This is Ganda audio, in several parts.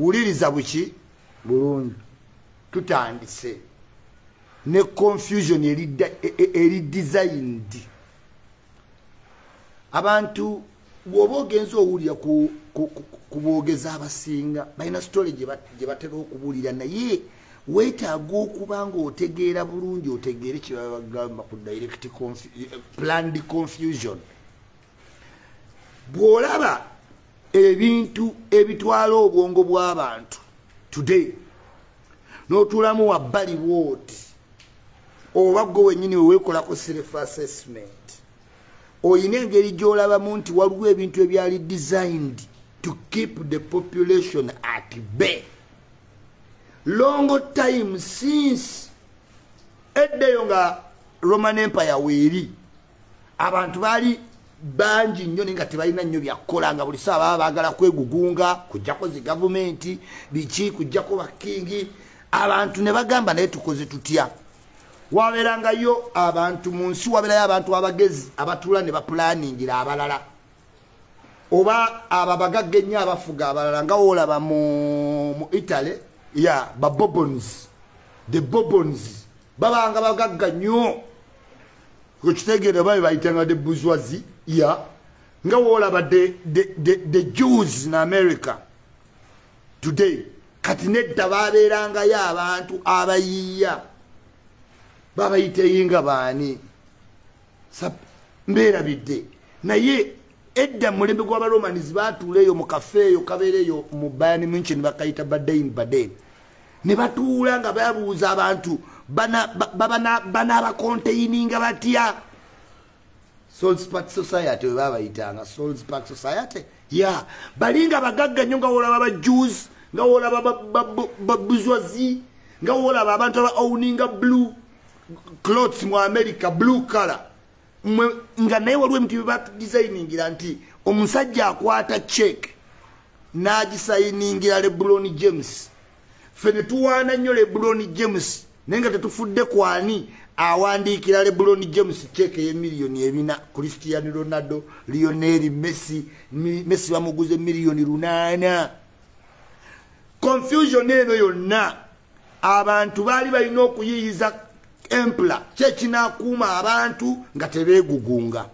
Wuliriza buki bulungi. Tutandise ne confusion eri designed. Abantu bw'oba ogenza owulira ku boogeza abasinga balina story gye batera okubuulira, naye weetaaga okuba ng'otegeera bulungi, otegeere kye babagamba ku direct planned confusion. Bw'olaba ebintu ebitwala obwongo bw'abantu today, n'otuulamu wabbali bw'oti, oba gwe wennyini weweekolako self assessment, oyina engeri gy'olabamu nti waliwo ebintu ebyali designed to keep the population at bay long time, since eddeyo nga Roman Empire weeri. Abantu baali bangi nnyo naye nga tebalina nnyo byakukola, nga buli saawa baba baagala kwegugunga, kujjako zi gavumenti biki, kujjako ba king. Abantu ne bagamba, "Naye tukoze tutya?" Wabeerangayo abantu mu nsi, wabeerayo abantu abagezi abatuula ne bapulaningira abalala, oba abo abagagga ennyo abafuga abalala, nga woolaba mu Italy ya ba Bourbons. The Bourbons babanga bagagga nnyo, okitegeera? Babe bayitanga the bourgeoisie ya, nga woolaba the Jews in America today. Kati nedda babeerangayo abantu abayiiya, babayiteyi nga baani? Mbeerabidde. Naye edda mulembe gw'Abaromans batuula eyo mu kafe eyo kabeera eyo mu Bayern Munchen, bakayita Baden Baden, ne batuula nga babuuza abantu banaabakonteininga batya. Salzburg Society, we babayitanga Salzburg Society ya, balinga bagagga nnyo, nga wolaba ba Jews, nga wolaba ba bourgeoisie, nga wolaba abantu aba owninga blue clothes mu America, blue color. Nga naye waliwo ebintu byebatudesigningira nti omusajja akwata check n'agisayiningira LeBron James. Ffe ne tuwaana nnyo LeBron James, naye nga tetufudde kwani awandiikira LeBron James check ey'emiliyoni 400, Cristiano Ronaldo, Lionel Messi. Messi bamuguze miliyoni 800. Confusion eno yonna, abantu baali balina okuyiyiza emperor kyekinakuuma abantu nga tebeegugunga.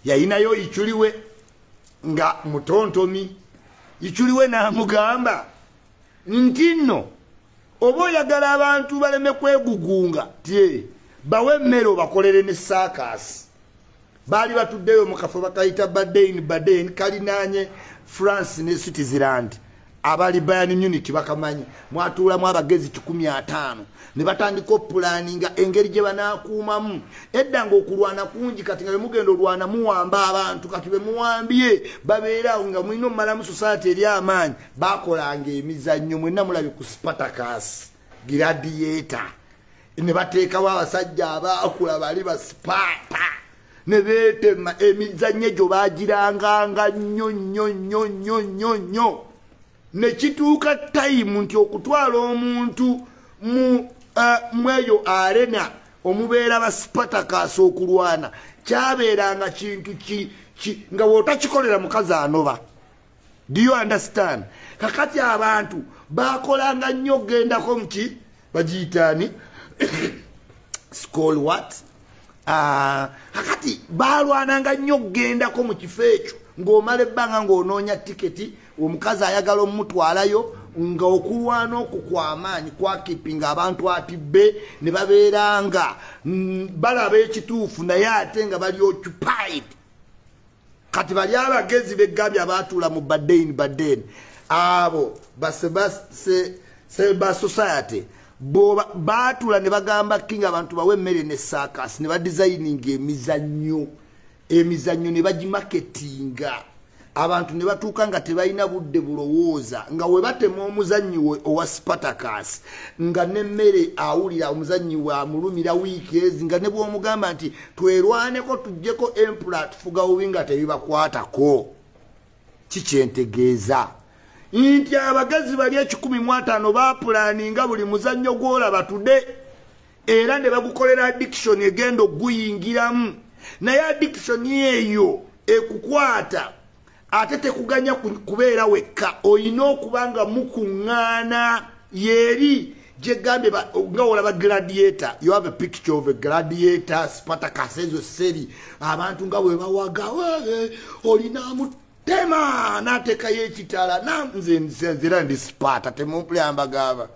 Yayinayo iculiwe nga mutontomi, iculiwe n'amugamba nti nno oba oyagala abantu baleme kwegugunga, tye bawe emmere, obakolere ne circus. Baali batuddeyo mu kafo bakayita Baden Baden, kalinaanye France ne Switzerland. Abali Bayern Munich bakamanyi. Mwatuulamu abagezi 150 ne batandika opulaninga engeri gye banaakuumamu. Edda ng'okulwana kungi, kati nga bemugenda olwana muwamba abantu, kati bemuwambye babeeraawo nga mulina omumalamu society eri amaanyi. Bakolanga emizannyo, mwenna mulabye ku Spartacus gladiator, ne bateekawo abasajja abaakula bali ba Sparta ne beetema. Emizannyo egyo bagiranganga nnyo nnyo nnyo nnyo nnyo nnyo, nekituuka time nti okutwala omuntu mu mweyo arena omubeera ba Spartacus okulwana kyabeeranga kintu nga bw'otakikolera mukazi anoba. Do you understand? Kakati abantu bakolanga nnyo okugendako muki bagiyitaani school what. Kakati balwananga nnyo okugendako mu kifo ekyo, ng'omala ebbanga ng'onoonya tiketi, omukazi ayagala omutwalayo, nga okulwana okwo kwamaanyi kwakipinga abantu atibbe ne babeeranga balaba ekituufu, naye ate nga bali occupied. Kati bali abagezi begambye abaatuula mu Baden Baden, abo Seba Society, baatuula ne bagamba king abantu bawe emmere ne circus, ne badesigninga emizannyo, emizannyo ne bagimaketinga, abantu ne batuuka nga tebalina budde bulowooza, nga we batema omuzannyi we owa Spartacus, nga nemmere awulira omuzannyi we amulumira wiiki ezi, nga ne bwomugamba nti twerwaneko tuggyeko emperor tufuga bubi, nga tebibakwatako. Kikyentegeeza nti abagezi bali 150 bapulaninga buli muzannyo gwolaba tudde, era ne bagukolera addiction egenda oguyingiramu. Naye addiction eyo ekukwata. Ate tekuganya kubeera wekka, olina okuba nga mukuŋŋaana. Yeri gyegambye nga olaba gladiator, you have a picture of a gladiator, Spartacus, ezo seri abantu nga bwe bawaga, olina mutema n'ateekayo ekitala. Nze nzera ndi Sparta, temumpulambagamba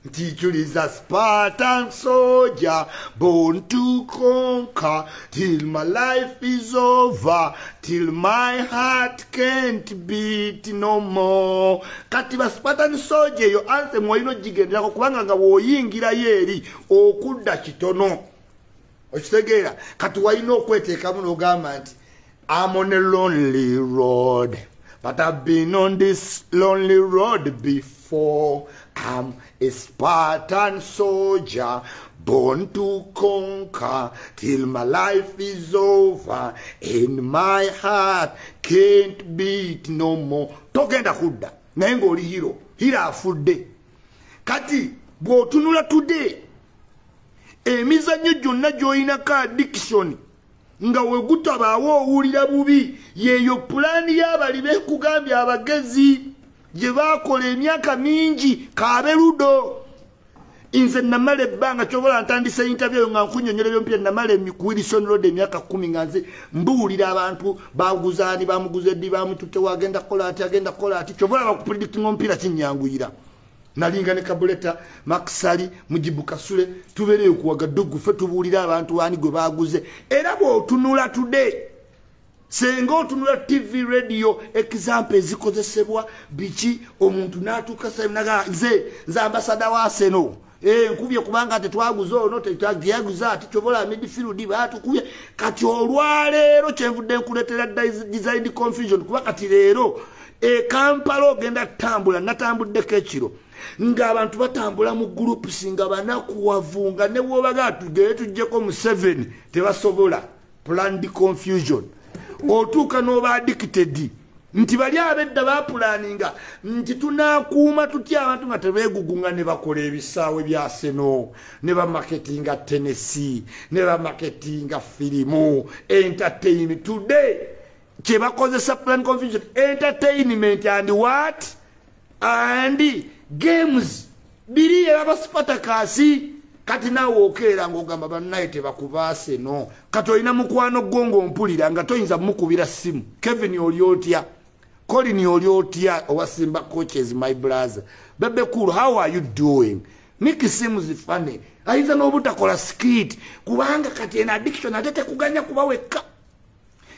nti Ichuli's Spartan soldier, born to conquer, till my life is over, till my heart can't beat no more. Kati ba Spartan soldier eyo anthem olina ogigenderako, kubanga nga bw'oyingirayo eri okudda kitono, okitegeera? Kati walina okweteekamu n'ogamba nti I'm on a lonely road, but I've been on this lonely road before. I'm a Spartan soldier, born to conquer, till my life is over and my heart can't beat no more. Togenda kudda naye ng'oli hero, hero afudde. Kati bw'otunula today, emizannyo gyonna gy'oyinako addiction nga wegutabaawo owulira bubi, yeeyo pulaani y'abali beekugambye abagezi gye baakola emyaka mingi. Kaabe ludo, nze namala ebbanga, kyobola ntandise interview eyo nga nkunyonyola ebyomupiira, namala ku Wilson Road emyaka 10 nga nze mbuwulira abantu baguzaani, bamuguza eddi, bamututte, wagenda kukola ati, agenda kukola ati. Kyobola bakupredictinga omupiira kinyanguyira. Nalinga ne Kabuleta Maksali Mujibu Kasule, tubeereyo kuwaga ddugu, ffe tubuulira abantu ani gwe baguze. Era bw'otunula today, senga otunula TV, radio, example ezikozesebwa biki, omuntu n'atuuka naga nze nze ambassador wa Arsenal, nkubye kubanga tetwaguze ono, tetwaguze ati, kyobola midfield batukubye. Kati olwaleero kyenvudde nkuleetera design confusion, kuba kati leero e Kampala ogenda tambula, natambuddeko ekiro ng'abantu batambula mu groups nga banakuwavu, nga ne bw'obaga tugere tuggyeko mu 7 tebasobola. Planned confusion, otuuka n'oba addicted nti bali abedda bapulaninga nti tunaakuuma tutya abantu nga tebeegugunga, ne bakola ebisaawe bya Arsenal, ne bamarketinga tenesi, ne bamarketinga firimu, entertainment. Today kye bakozesa plan confusion, entertainment and what and games, biri era Spartacus. Kati naawe okeera ng'ogamba bannaye tebakuba Arsenal. Kati olina mukwano gwo ng'ompulira nga toyinza mukubira ssimu, Kevin oli otya, Colin oli otya, owa Simba Coaches, my brother Bebe Cool, how are you doing? Nick seems funny, ayinza n'obutakola skit, kubanga kati ena addiction ate tekuganya kuba wekka.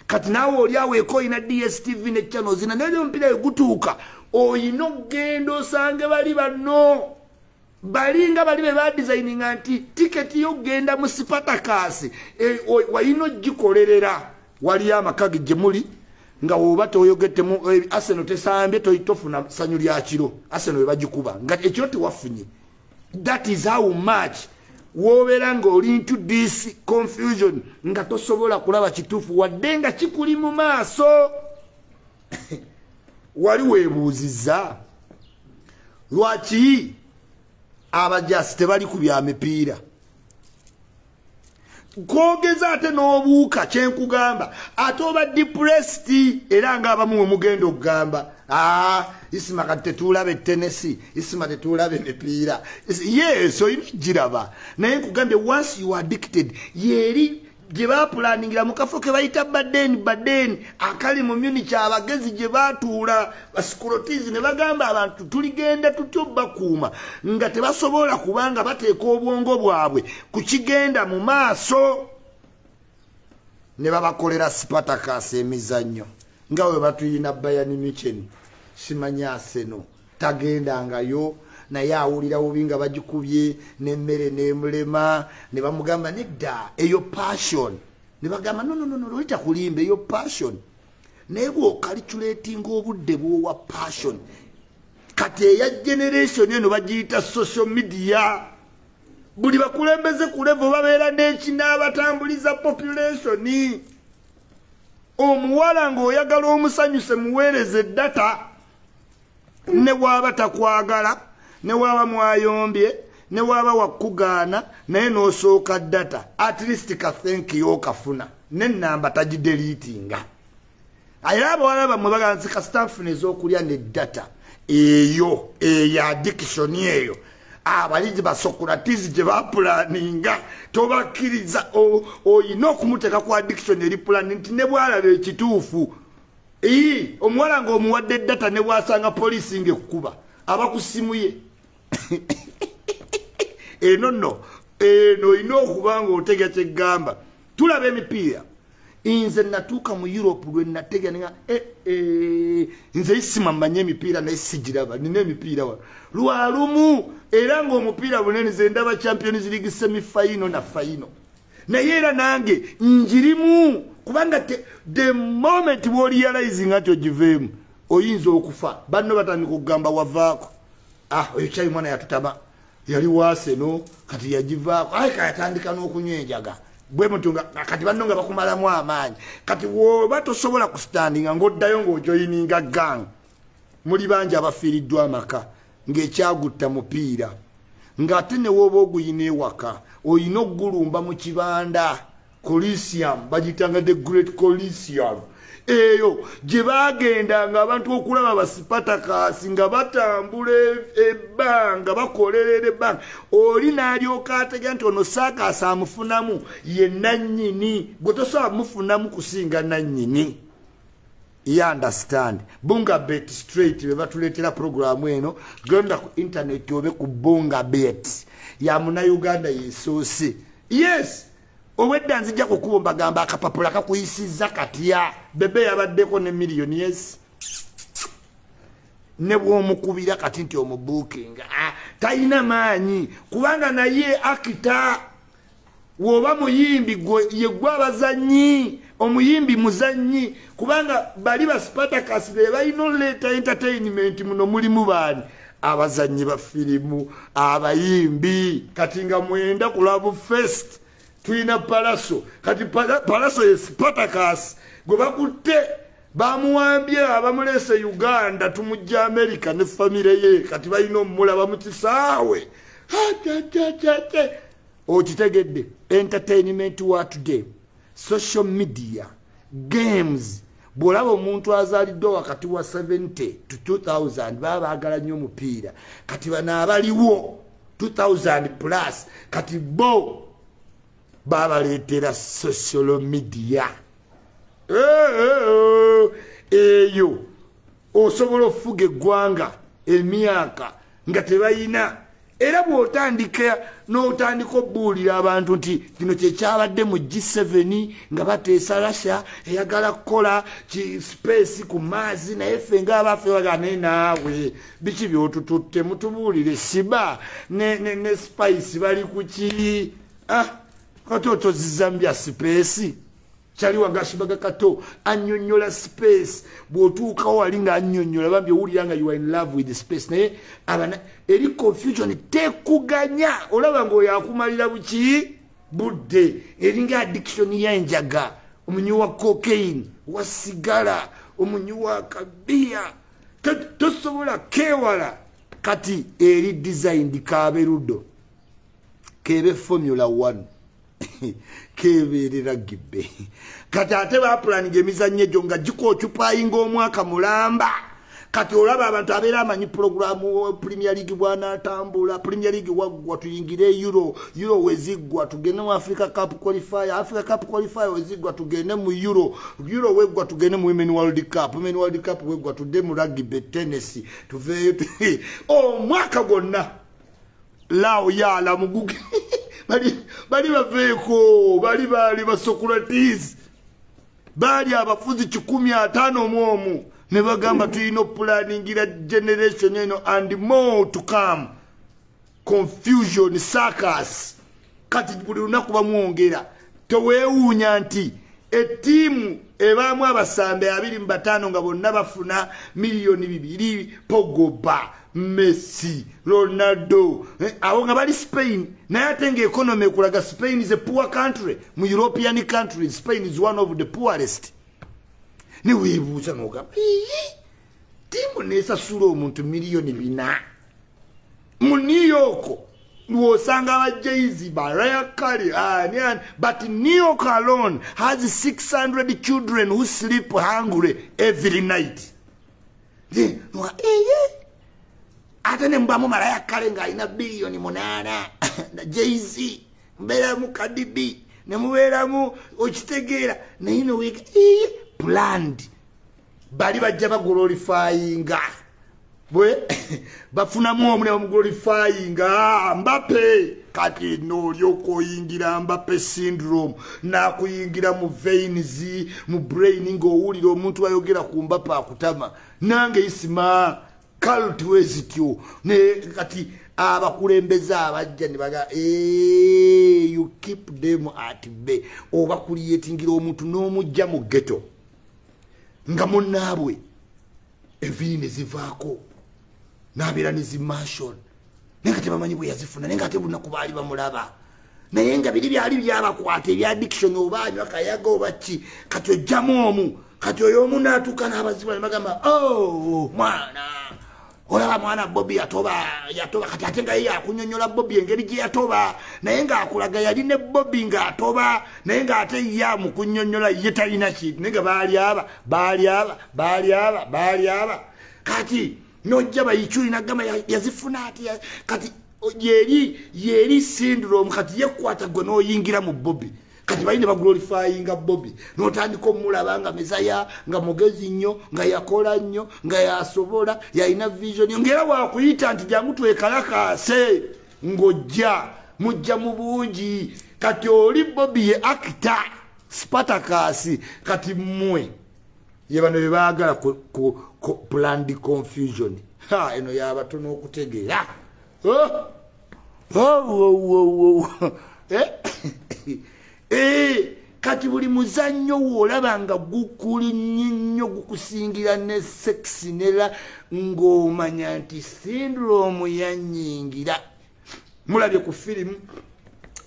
Kati naawe oli aweeko olina DSTV ne channels zina, naye omupiira gutuuka oyina okugenda osange bali banno balinga bali be badesigninga nti tiketi y'okugenda mu Spartacus walina ogikolerera. Waliyo amaka gye muli nga woba toyogettemu Arsenal tesambye, tofuna ssanyu lya kiro. Arsenal webagikuba nga ekiro tewafunye. That is how much wobeera ng'oli into this confusion, nga tosobola kulaba kituufu wadde nga kikuli mu maaso. Wali weebuuzizza lwaki abajasi tebali ku bya mipiira? Kwogeza ate n'obuuka, kyenkugamba ate oba depressed, era ng'abamu we mugenda okugamba, aa Isima kati tetuulaba etenesi, Isima tetuulaba emipiira. Yes, olina giraba, naye nkugambye once you are addicted, yeri gye bapulaningira mu kafo ke bayita Baden Baden akali mu Munich, abagezi gye batuula basikulotizi ne bagamba abantu tuligenda tutyo bakuuma nga tebasobola, kubanga bateeka obwongo bwabwe ku kigenda mu maaso, ne babakolera Spartacus emizannyo nga we batuyina Bayern Munich, simanyi Arsenal tagendangayo, naye awulira bubi nga bagikubye n'emmere n'emulema, ne bamugamba nedda eyo passion, ne bagamba no no no no, lolita kulimba eyo passion. Naye bw'ocalculatinga obudde bw'owa passion, kati eya generation eno bagiyita social media, buli bakulembeze ku level babeera n'ekinaabatambuliza population. Omuwala ng'oyagala omusanyuse, muweereze data, ne bw'aba takwagala, ne waba mwayombye, ne waba wakugaana, naye n'osooka data, at least ka thank you okafuna, n'ennamba tagideletinga. Era abawala bammwe bagamba nti kasita nfuna ez'okulya ne data eyo eya addiction eyo abalizi basocrates gye bapulaninga tobakkiriza. Oyina okumuteeka ku addiction eri pulani nti ne bwalaba ekituufu. Omuwala ng'omuwadde data ne bwasanga poliisi ng'ekkuba aba ku ssimu ye. Eno nno eno olina okuba ng'otega kyeggamba. Tulaba emipiira. Nze natuuka mu Europe lwe natega nga nze isima mmanye emipiira naye sigiraba. Nina emipiira wano lwalumu era ng'omupiira bunene. Nze ndaba Champions League semi-final na final, naye era nange njirimu kubanga the moment bw'orealizinga nti ogiveemu oyinza okufa. Banno batandika okugamba wavaako, ah, oyo kyali mwana yatutama, yali waaseno kati yagivaako, aye yatandika n'okunywa enjaga bwe mutu nga kati banno nga bakumalamu amaanyi. Kati woba tosobola kustandinga ng'oddayo ng'ojoyininga gang. Muli bangi abafiiriddwa amaka ng'ekyagutta mupiira, ng'ate ne wooba oguyina ewaka oyina okugulumba mu kibanda Coliseum, bagiyitanga the Great Coliseum, eyo gye bagendanga abantu okulaba Basipatakaasi nga batambula ebbanga bakolerera ebbanga. Oli n'alyoka ategera nti ono saakaasi amufunamu ye nannyini, gwe tosobola mufunamu kusinga nannyini. You understand? Bunga Bet straight be batuleetera programu eno. Genda ku internet obe ku Bunga Bet ya Munnayuganda yesoose. Yes, obwedda nzija kukuba mbagamba akapapula kakuyisizza katya. Bebe yabaddeko ne miliyoni. Yes, ne bw'omukubira kati nti omubuukinga talina maanyi kubanga naye akita. Woba muyimbi ye gwe abazanyi, omuyimbi muzanyi, kubanga bali Basipatakaasi be balina oleeta entertainment. Muno mulimu baani? Abazanyi ba firimu, abayimbi. Kati nga mwenda ku Love Fest tulina Palaso. Kati Palaso ye Spartacus gwe bakutte, bamuwambye, abamuleese Uganda, tumujja America ne famire ye. Kati balina omulaba mu kisaawe. Okitegedde? Entertainment wa today, social media, games. Bw'olaba omuntu azaaliddwa wakati wa 70 to 2000 baba baagala nnyo omupiira. Kati bano abaliwo 2000 plus kati bo babaleetera social media eyo. Osobola okufuga eggwanga emyaka nga tebayina. Era bw'otandika n'otandika obuulira abantu nti kino kyekyabadde mu G7 nga bateesa, Russia eyagala kukola space ku maazi, naye ffe ngaabaffe baga naye naawe biki byotututte mutubuulire siba ne spice bali kuki? Ah, kati otoziza mbya space. Kyaliwa nga Ashibaga Kato annyonnyola space. Bw'otuukawo wali nga annyonnyola bambi owulira nga you are in love with the space, naye abana eri confusion tekuganya. Olaba ng'oyo akumalira buki budde, eringa addiction y'enjaga, omunywi wa cocaine, wa sigala, omunywi wa kabiya, tosobola kewala. Kati eri designed kabe ludo kebe Formula 1 kebeerera gibbe. Kati ate bapulaninga emizannyo egyo nga gikoocupayinga omwaka mulamba. Kati olaba abantu abeera amanyi puroguramu Premier League bwanatambula. Premier League waggwa, tuyingire Euro. Euro weziggwa, tugende mu Africa Cup qualifier. Africa Cup qualifier weziggwa, tugende mu Euro. Euro weggwa, tugende mu Women World Cup. Women World Cup weggwa, tudde mu rugby, tennis, tuveeyo omwaka gwonna laawo yaala muguge. Bali baveeko, bali baali Basocrates, baali abafuzi 151 ne bagamba tulina opulaningira generation eno and more to come. Confusion, circus. Kati buli lunaku bamwongera. Teweewuunya nti ettiimu ebaamu abasambe 25 nga bonna bafuna miliyoni 2, Pogba, Messi, Ronaldo, abo nga bali Spain, naye ate nga economy ekulaga Spain is a poor country. Mu European countries, Spain is one of the poorest. Neweebuuza nogamba tiimu nesasula omuntu miliyoni 4 mu New York. Osanga aba Jay-Z, Mariah Carey, but New York alone has 600 children who sleep hungry every night. Ate ne mbamu Mariah Carey ng'alina 8 billion, Jay-Z mbeeramu, Cardi B ne mubeeramu, okitegeera? Naye noweeka planned, bali bajja baglorifyinga, bwe bafunamu omu ne bamuglorifyinga Mbappe. Kati noolyoka oyingira Mbappe syndrome, nakuyingira mu veins, mu brain, ng'owulira omuntu ayogera ku Mbappe akutama. Nange isima cult wezityo ne kati abakulembeze abajja ne baga, you keep them at bay, oba kuliyetingira omuntu n'omujja mu ghetto nga munnaabwe enviiri ne zivaako, n'abeera ne zi mansion, naye nga tebamanyi bwe yazifuna, naye nga ate bunaku baali bamulaba, naye nga biri byali byabakwata ebya addiction, oba anywa kayaga oba ki. Kati ojjamu omu, kati oyo omu n'atuuka n'abazibu ne bagamba, "Oh, mwana, olaba mwana Bobi yatoba, yatoba." Kati ate nga ye yakunyonyola Bobi engeri gye yatoba, naye ng'akulaga yali ne Bobi ng'atoba, naye ng'ate ye amukunyonyola ye talina kintu, naye nga baali aba, baali aba, baali aba, baali aba. Kati nojja bayikyuli nagamba yazifuna ati. Kati yeri syndrome, kati yekwata gwe n'oyingira mu Bobi. Kati balina baglorifyinga Bobi, n'otandika omulaba nga mezaya, nga mugezi nnyo, nga yakola nnyo, nga yasobola, yalina vision, ngaera wakuyita nti jangu twekalakaase, ng'ojja mujja mu bungi. Kati oli Bobi ye actor Spartacus, kati mmwe ye bano bebaagala ku planned confusion. Ha, eno yabatono okutegeera. Oh. Eh? Eh, kati buli muzannyo woolaba nga gukuli nnyo, gukusingira ne sex nera, ng'omanya nti syndrome yanyingira. Mulabye ku firimu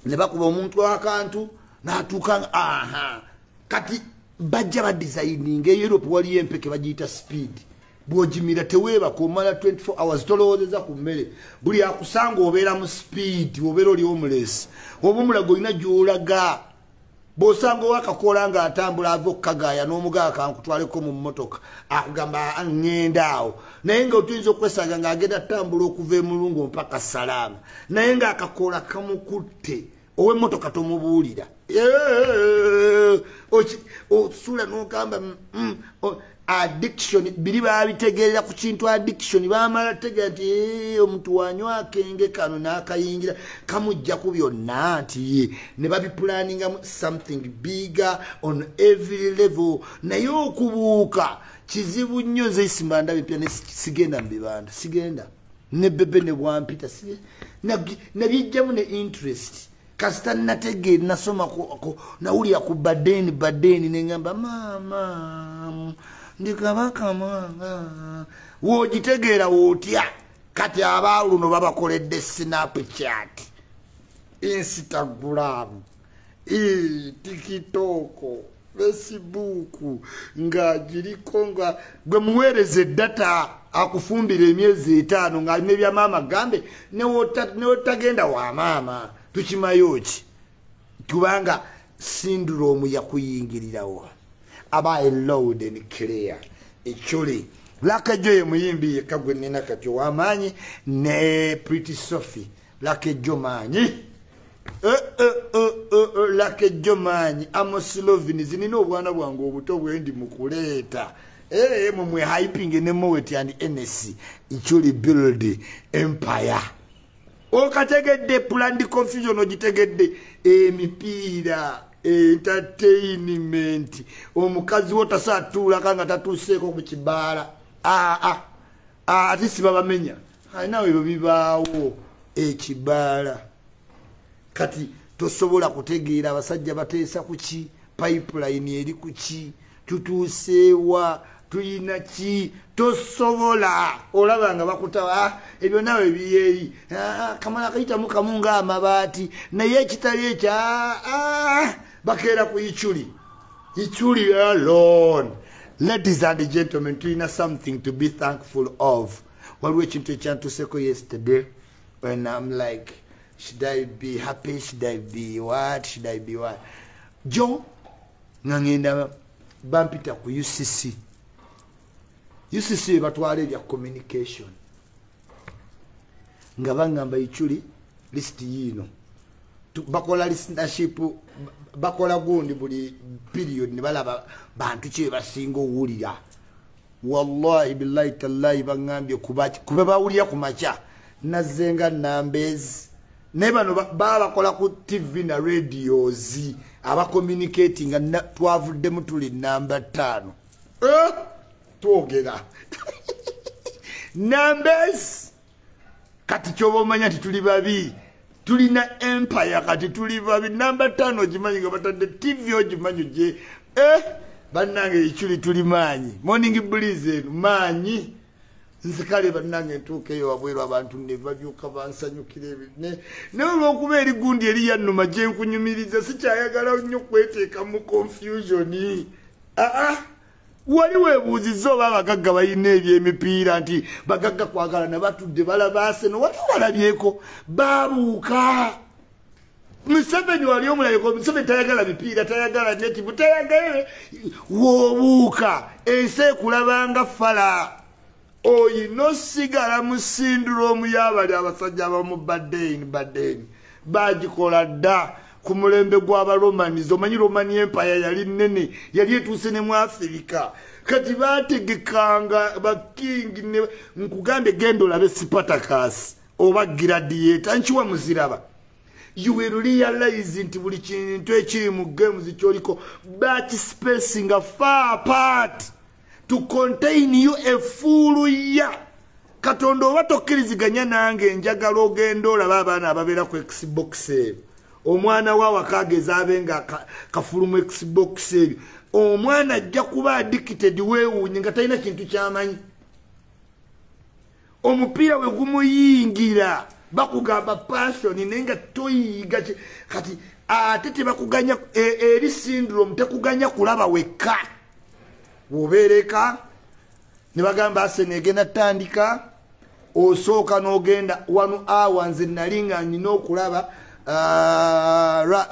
ne bakuba omuntu akantu n'atuuka, aha. Kati bajja badesigninga. E Europe waliyo empeke bagiyita speed, bw'ogimira teweebaka, omala 24 hours tolowoozeza ku mmere. Buli akusanga obeera mu speed, obeera oli homeless, oba omulaga olina gy'olaga. Bw'osanga owakakola ng'atambula ava okukagaaya n'omugaa, kankutwaleko mu mmotoka, akugamba ŋŋenda awo, naye nga otuyinza okwesanga ng'agenda tutambula okuva emulungu mpaka Salaama, naye ng'akakola kamukutte. Ow'emmotoka tomubuulira, osula n'ogamba addiction. Biri babitegeerera ku kintu addiction, bamala tegeera nti omuntu wanywa akenge kano n'akayingira kamujja ku byonna, nti ye ne babipulaningamu something bigger on every level. Naye okubuuka kizibu nnyo. Nze isimba ndaba empya ne sigenda mu bibanda, sigenda ne bebe ne bwampita, nabijjamu ne interest. Kasita nategeera, nasoma, nawulira ku Baden Baden, neŋamba maama ndi kabaka mwanga, woogitegeera wootya. Kati abaluno babakoledde Snapchat, Instagram, TikTok, Facebook, nga giriko nga gwe muweereza eddata akufumbira emyezi 5 ng'alina ebyamaama gambe newotagenda wa maama tukimayo ki, kubanga syndrome yakuyingirirawo. Aba loud and clear. Ekyoli Lucky Joe ye muyimbi yekka gwe nnina kati ow'amaanyi ne Pretty Sophie. Lucky Joe maanyi, Lucky Joe maanyi. Amos Lovin, zinina obwana bwange obuto bwendi mu kuleeta mumwe hyping ne Moet and NS Ichuli build empire. Okategedde planned confusion? Ogitegedde? Emipiira, entertainment, omukazi wo tasaatuulaka nga tatuuseeko ku kibaala. Aa, ate si babamenya alinawe, ebyo bibaawo ekibaala. Kati tosobola kutegeera abasajja bateesa ku ki, pipeline eri ku ki, tutuuseewa, tuyina ki, tosobola. Olaba nga bakutawa ebyo nawe biyeri kamala kayitamu kamu ngaamabaati, naye ekitali ekyo bakeera ku Ichuli, Ichuli alone. Ladies and gentlemen, tulina something to be thankful of. Waliwo ekintu ekyantuseko yesterday when I'm like Should I be happy? Should I be what? Should I be what? Jo nga ngenda bampita ku UCC. UCC batwala ebya communication. Nga bangamba Ichuli list yino. Bakola listenership, bakola gundi buli period ne balaba bantu ki basinga owulira. Wallahi billahi tallahi bangambye kuba bawulira ku makya nazenga numbers ne bano babakola ku TV na radios aba communicating nga twavuddemu tuli namba 5. Twogera numbers kati kyoba omanya nti tuli babi, tulina empire kati tuli babi. Namba 5 ogimanyi nga batadde TV ogimanyi gye bannange Ichuli tuli maanyi. Morning breeze eno maanyi. Nze kale bannange ntuuka eyo wabweru abantu ne babyuka bansanyukira naye olw'okuba eri gundi eri yannuma gye nkunyumiriza sikyayagala nnyo kweteeka mu confusion. Wali weebuuzizza oba abagagga balina ebyemipiira nti bagagga kwagalana batudde balaba Arsenal, wali walabyeko babuuka. Museveni wali omulabeko, Museveni tayagala mipiira, tayagala netibu, tayagala w'obuuka ensi ekulabanga fala. Oyina osigala mu syndrome y'abali abasajja abamu Baden bagikola dda ku mulembe gw'Abaromans. Omanyi Roman Empire yali nnene, yali etuuse ne mu Africa. Kati baategekanga baking, nkugambye genda olabe Spartacus oba Gladiator, nkiwa muziraba. You will realize nti buli kintu ekiri mu games kyoliko bakispacing far apart to contain you a full year. Katonda oba tokkiriziganya nange njagala ogenda olaba abaana ababeera ku Xbox ebyo. Omwana waawe akageza abe nga kafulumu Xbox ebyo. Omwana ajja kuba addicted weewuunye nga talina kintu ky'amanyi. Omupiira we gumuyingira bakugamba passion naye nga toyiga kati ate tebakuganya eri syndrome tekuganya kulaba wekka. Wobeereka ne bagamba Arsenal egenda tandika osooka n'ogenda wano awa nze nali nga nnina okulaba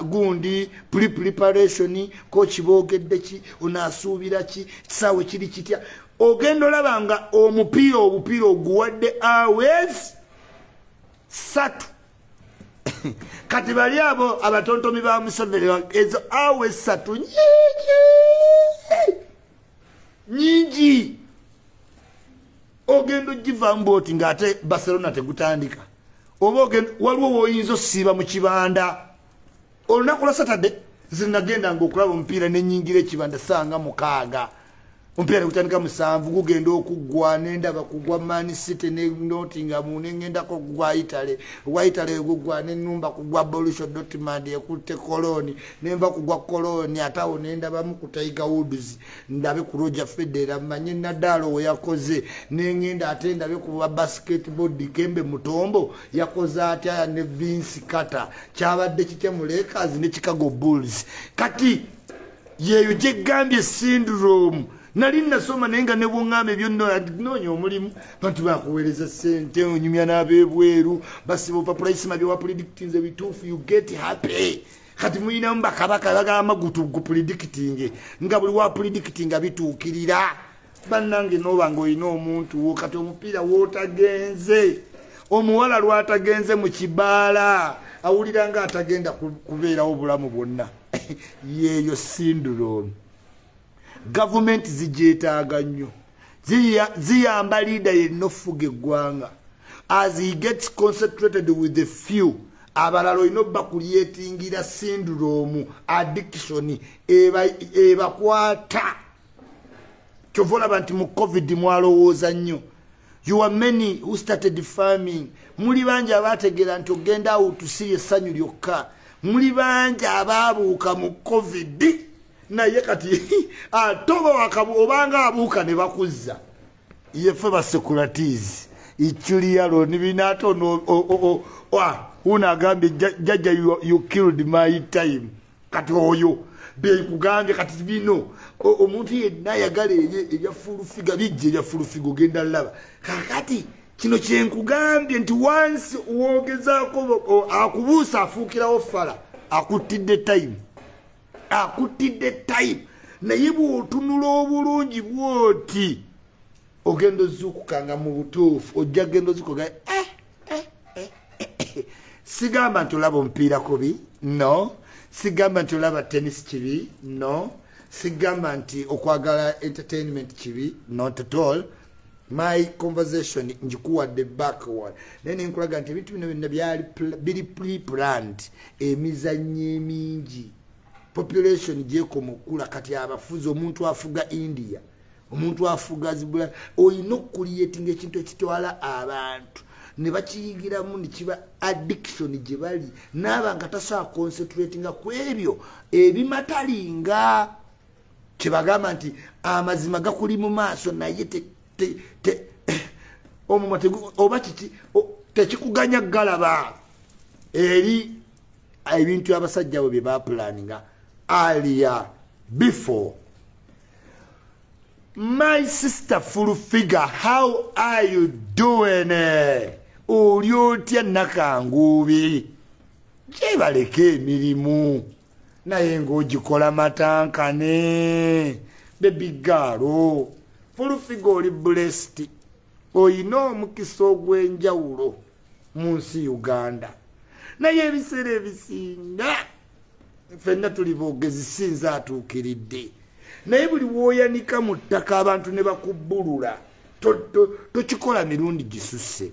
gundi pre-preparation coach boogedde ki onaasuubira ki kisaawe kiri kitya. Ogenda olaba nga omupiira obupiira oguwadde hours 3. Kati bali abo abatontomi ba Museveni ezo hours 3 nyingi nyingi. Ogenda ogivaamu bw'oti ng'ate Barcelona tegutandika oba ogenda waliwo w'oyinza osiiba mu kibanda olunaku lwa Saturday. Nze nagendanga okulaba omupiira ne nnyingira ekibanda ssaawa 6, omupiira ne gutandika 7, gugenda okuggwa nendaba kugwa Man City ne Nottingham ne ngendako gwa Italy, gwa Italy gugwa ne nnumba kugwa Borussia Dortmund ekutte Cologne, nenva kugwa Cologne ate awo nendabamu ku Tiger Woods ndabe ku Roger Federer mmanye Nadal we yakoze, ne ngenda ate ndabe ku basketball Dikembe Mutombo yakoze atya ne Vince Carter, kyabadde kitya mu Lakers ne Chicago Bulls. Kati yeeyo gyegambye syndrome. Nali nasoma naye nga ne bw'oŋŋamba ebyonna noonya omulimu, bantu bakuweereza ssente, onyumya n'ab'ebweru, basiba obupapula isima bye wapredictinze bituufu, you get happy. Kati mulinamu bakabaka bagamba gupredictinge nga buli wapredictinga bituukirira. Bannange n'oba ng'olina omuntu wo kati omupiira w'otagenze, omuwala lw'atagenze mu kibaala awulira nga atagenda kubeerawo obulamu bwonna. Yeeyo syndrome. Gavumenti zigyetaaga nnyo, ziyamba leader yenna ofuga eggwanga. As he gets concentrated with the few, abalala olina obbakulyetingira syndrome addiction ebakwata. Kyova olaba nti mu COVID mwalowooza nnyo. You are many who started farming. Muli bangi abaategeera nti ogenda awo tusirye essanyu lyokka. Muli bangi abaabuuka mu COVID naye kati ate oba obanga abuuka ne bakuzza. Yeffe basekuratizi Ichuli yalo nibina ate ono uno agambye jjajja you killed my time. Kati oyo bekugambye kati bino omuntu yenna ayagala ebya full figure bijja ebya full figure ogenda laba. Kakati Kino kyenkugambye nti wansi wogezaako akubuusa afuukirawo fala, akuttidde time, akuttidde time. Naye bw'otunula obulungi bw'oti ogenda ozuukukanga mu butuufu, ojja genda ozuukuka. Sigamba nti olaba omupiira kubi, no. Sigamba nti olaba tennis kibi, no. Sigamba nti okwagala entertainment kibi, not at all. My conversation njikuwadde backward, naye nenkulaga nti ebintu bino byonna byali biri pre-planned. Emizannyo emingi, population gyekoma okukula. Kati abafuzi, omuntu afuga India, omuntu afuga zibula, olina okucreatinga ekintu ekitwala abantu ne bakiyigiramu ne kiba addiction gye bali, naaba nga tasobola concentratinga ku ebyo ebimatalinga. Kyebagamba nti amazima gakuli mu maaso, naye omumwa oba kiki tekikuganya galaba eri ebintu abasajja bwe bye bapulaninga earlier before. My sister Full Figure, how are you doing? Oli otya Nakanguubi? Gyebaleka emirimu naye ng'ogikola matankane. Baby girl, Full Figure, oli blessed, oyina omukisa ogw'enjawulo mu nsi Uganda. Naye ebiseera ebisinga ffenna tuli boogezi, sinza atuukiridde, naye buli w'oyanika mu ttaka abantu ne bakubbulula, tokikola mirundi gisusse.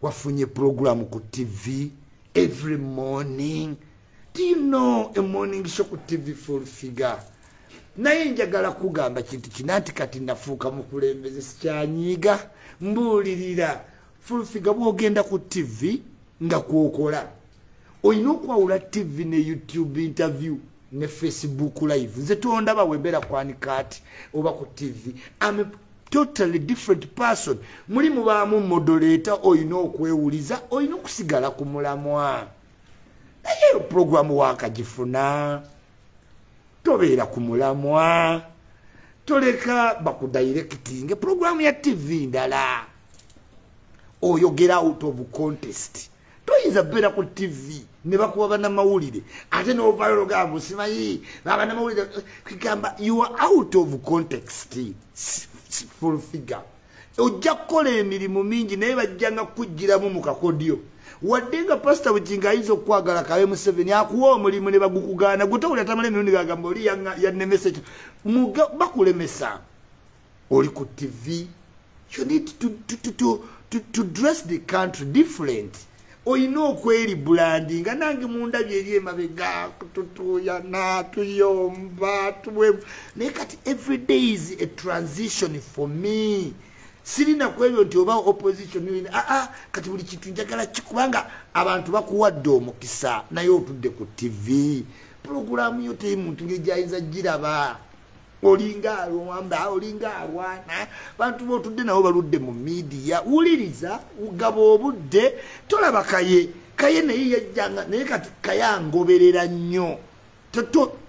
Wafunye puroguramu ku TV every morning. Do you know a morning show ku TV, Full Figure? Naye njagala kugamba kintu kina nti kati nafuuka mukulembeze, sikyanyiiga, mbuulirira. Full Figure, bwogenda ku TV nga kwokola, olina okwawula TV ne YouTube interview ne Facebook live. Nze tondaba wembeera kwanikati oba ku TV, am a totally different person. Muli mubaamu moderator, olina okwewuliza, olina okusigala ku mulamwa. Naye programu wakagifuna, tobeera ku mulamwa, toleka bakudirecting. Programu ya TV ndala, oyogera out of context. Toyinza beera ku TV ne bakuba bannamawulire ate novayo ogamba simanyi abanamawulire, kigamba you are out of context. Full Figure, ojja kukola emirimu mingi, naye bajjanga kukugiramu mu kakodyo. Wadde nga Pasita Bugingo ayinza okukwagala, kabe Museveni akuwa omulimu ne bagukugaana, gwe towulira tamala emirundi gagamba oli yannemesa ekyo, bakulemesa. Oli ku TV, you need to dress the country different. Olina okweribrandinga. Nange mundabye eri emabega tutuyana, tuyomba, tuwe, naye kati every day is a transition for me. Sirina ku ebyo nti oba opposition, aa, kati buli kintu njagala kikubanga abantu bakuwadde omukisa, naye otudde ku TV, puroguramu yo teri muntu ngeri gyayinza giraba. Olinga alwamba, olinga alwana, bantu botudde nabo baludde mu media. Wuliriza, gaba obudde. Tolaba Kaye? Kaye naye yajjanga, naye kati Kaye angoberera nnyo.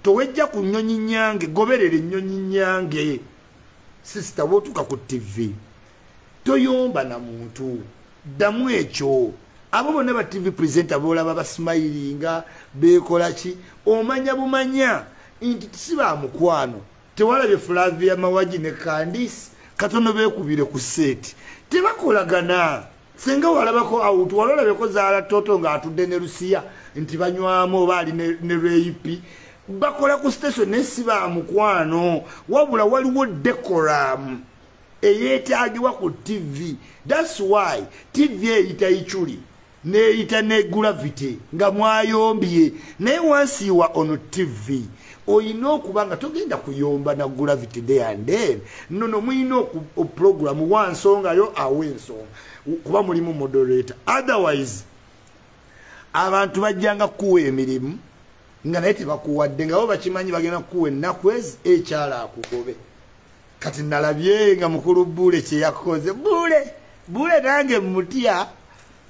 Towejja ku nnyonyi nyange, goberera ennyonyi nyange. Sister, wotuuka ku TV toyomba na muntu, ddamu ekyo. Abo bonna ba TV presenter bolaba basmilinga, beekola ki, omanya bumanya nti si ba mukwano. Tewalabye Flavia Mawagi ne Candice? Katono beekubire ku set, tebakolagana. Senga walabako out, walolabeko Zaala Toto ng'atudde ne Lusiya nti banywamu oba ali ne Reipi? Bakola ku station naye si ba mukwano. Wabula waliwo decorum eyeetagibwa ku TV. That's why TV eyita Ichuli neyita ne Gravity nga mwayombye, naye once you are on TV oyina okuba nga togenda kuyomba na Gravity there and then. No, muyina oprogram wansonga yo awa ensonga, kuba mulimu moderator. Otherwise abantu bajjanga kuwa emirimu nga naye tebakuwadde, nga bo bakimanyi bagenda kukuwa ennaku ezi ekyala akugobe. Kati nalabye nga mukulu Bule kyeyakoze. Bule, Bule nange mutya.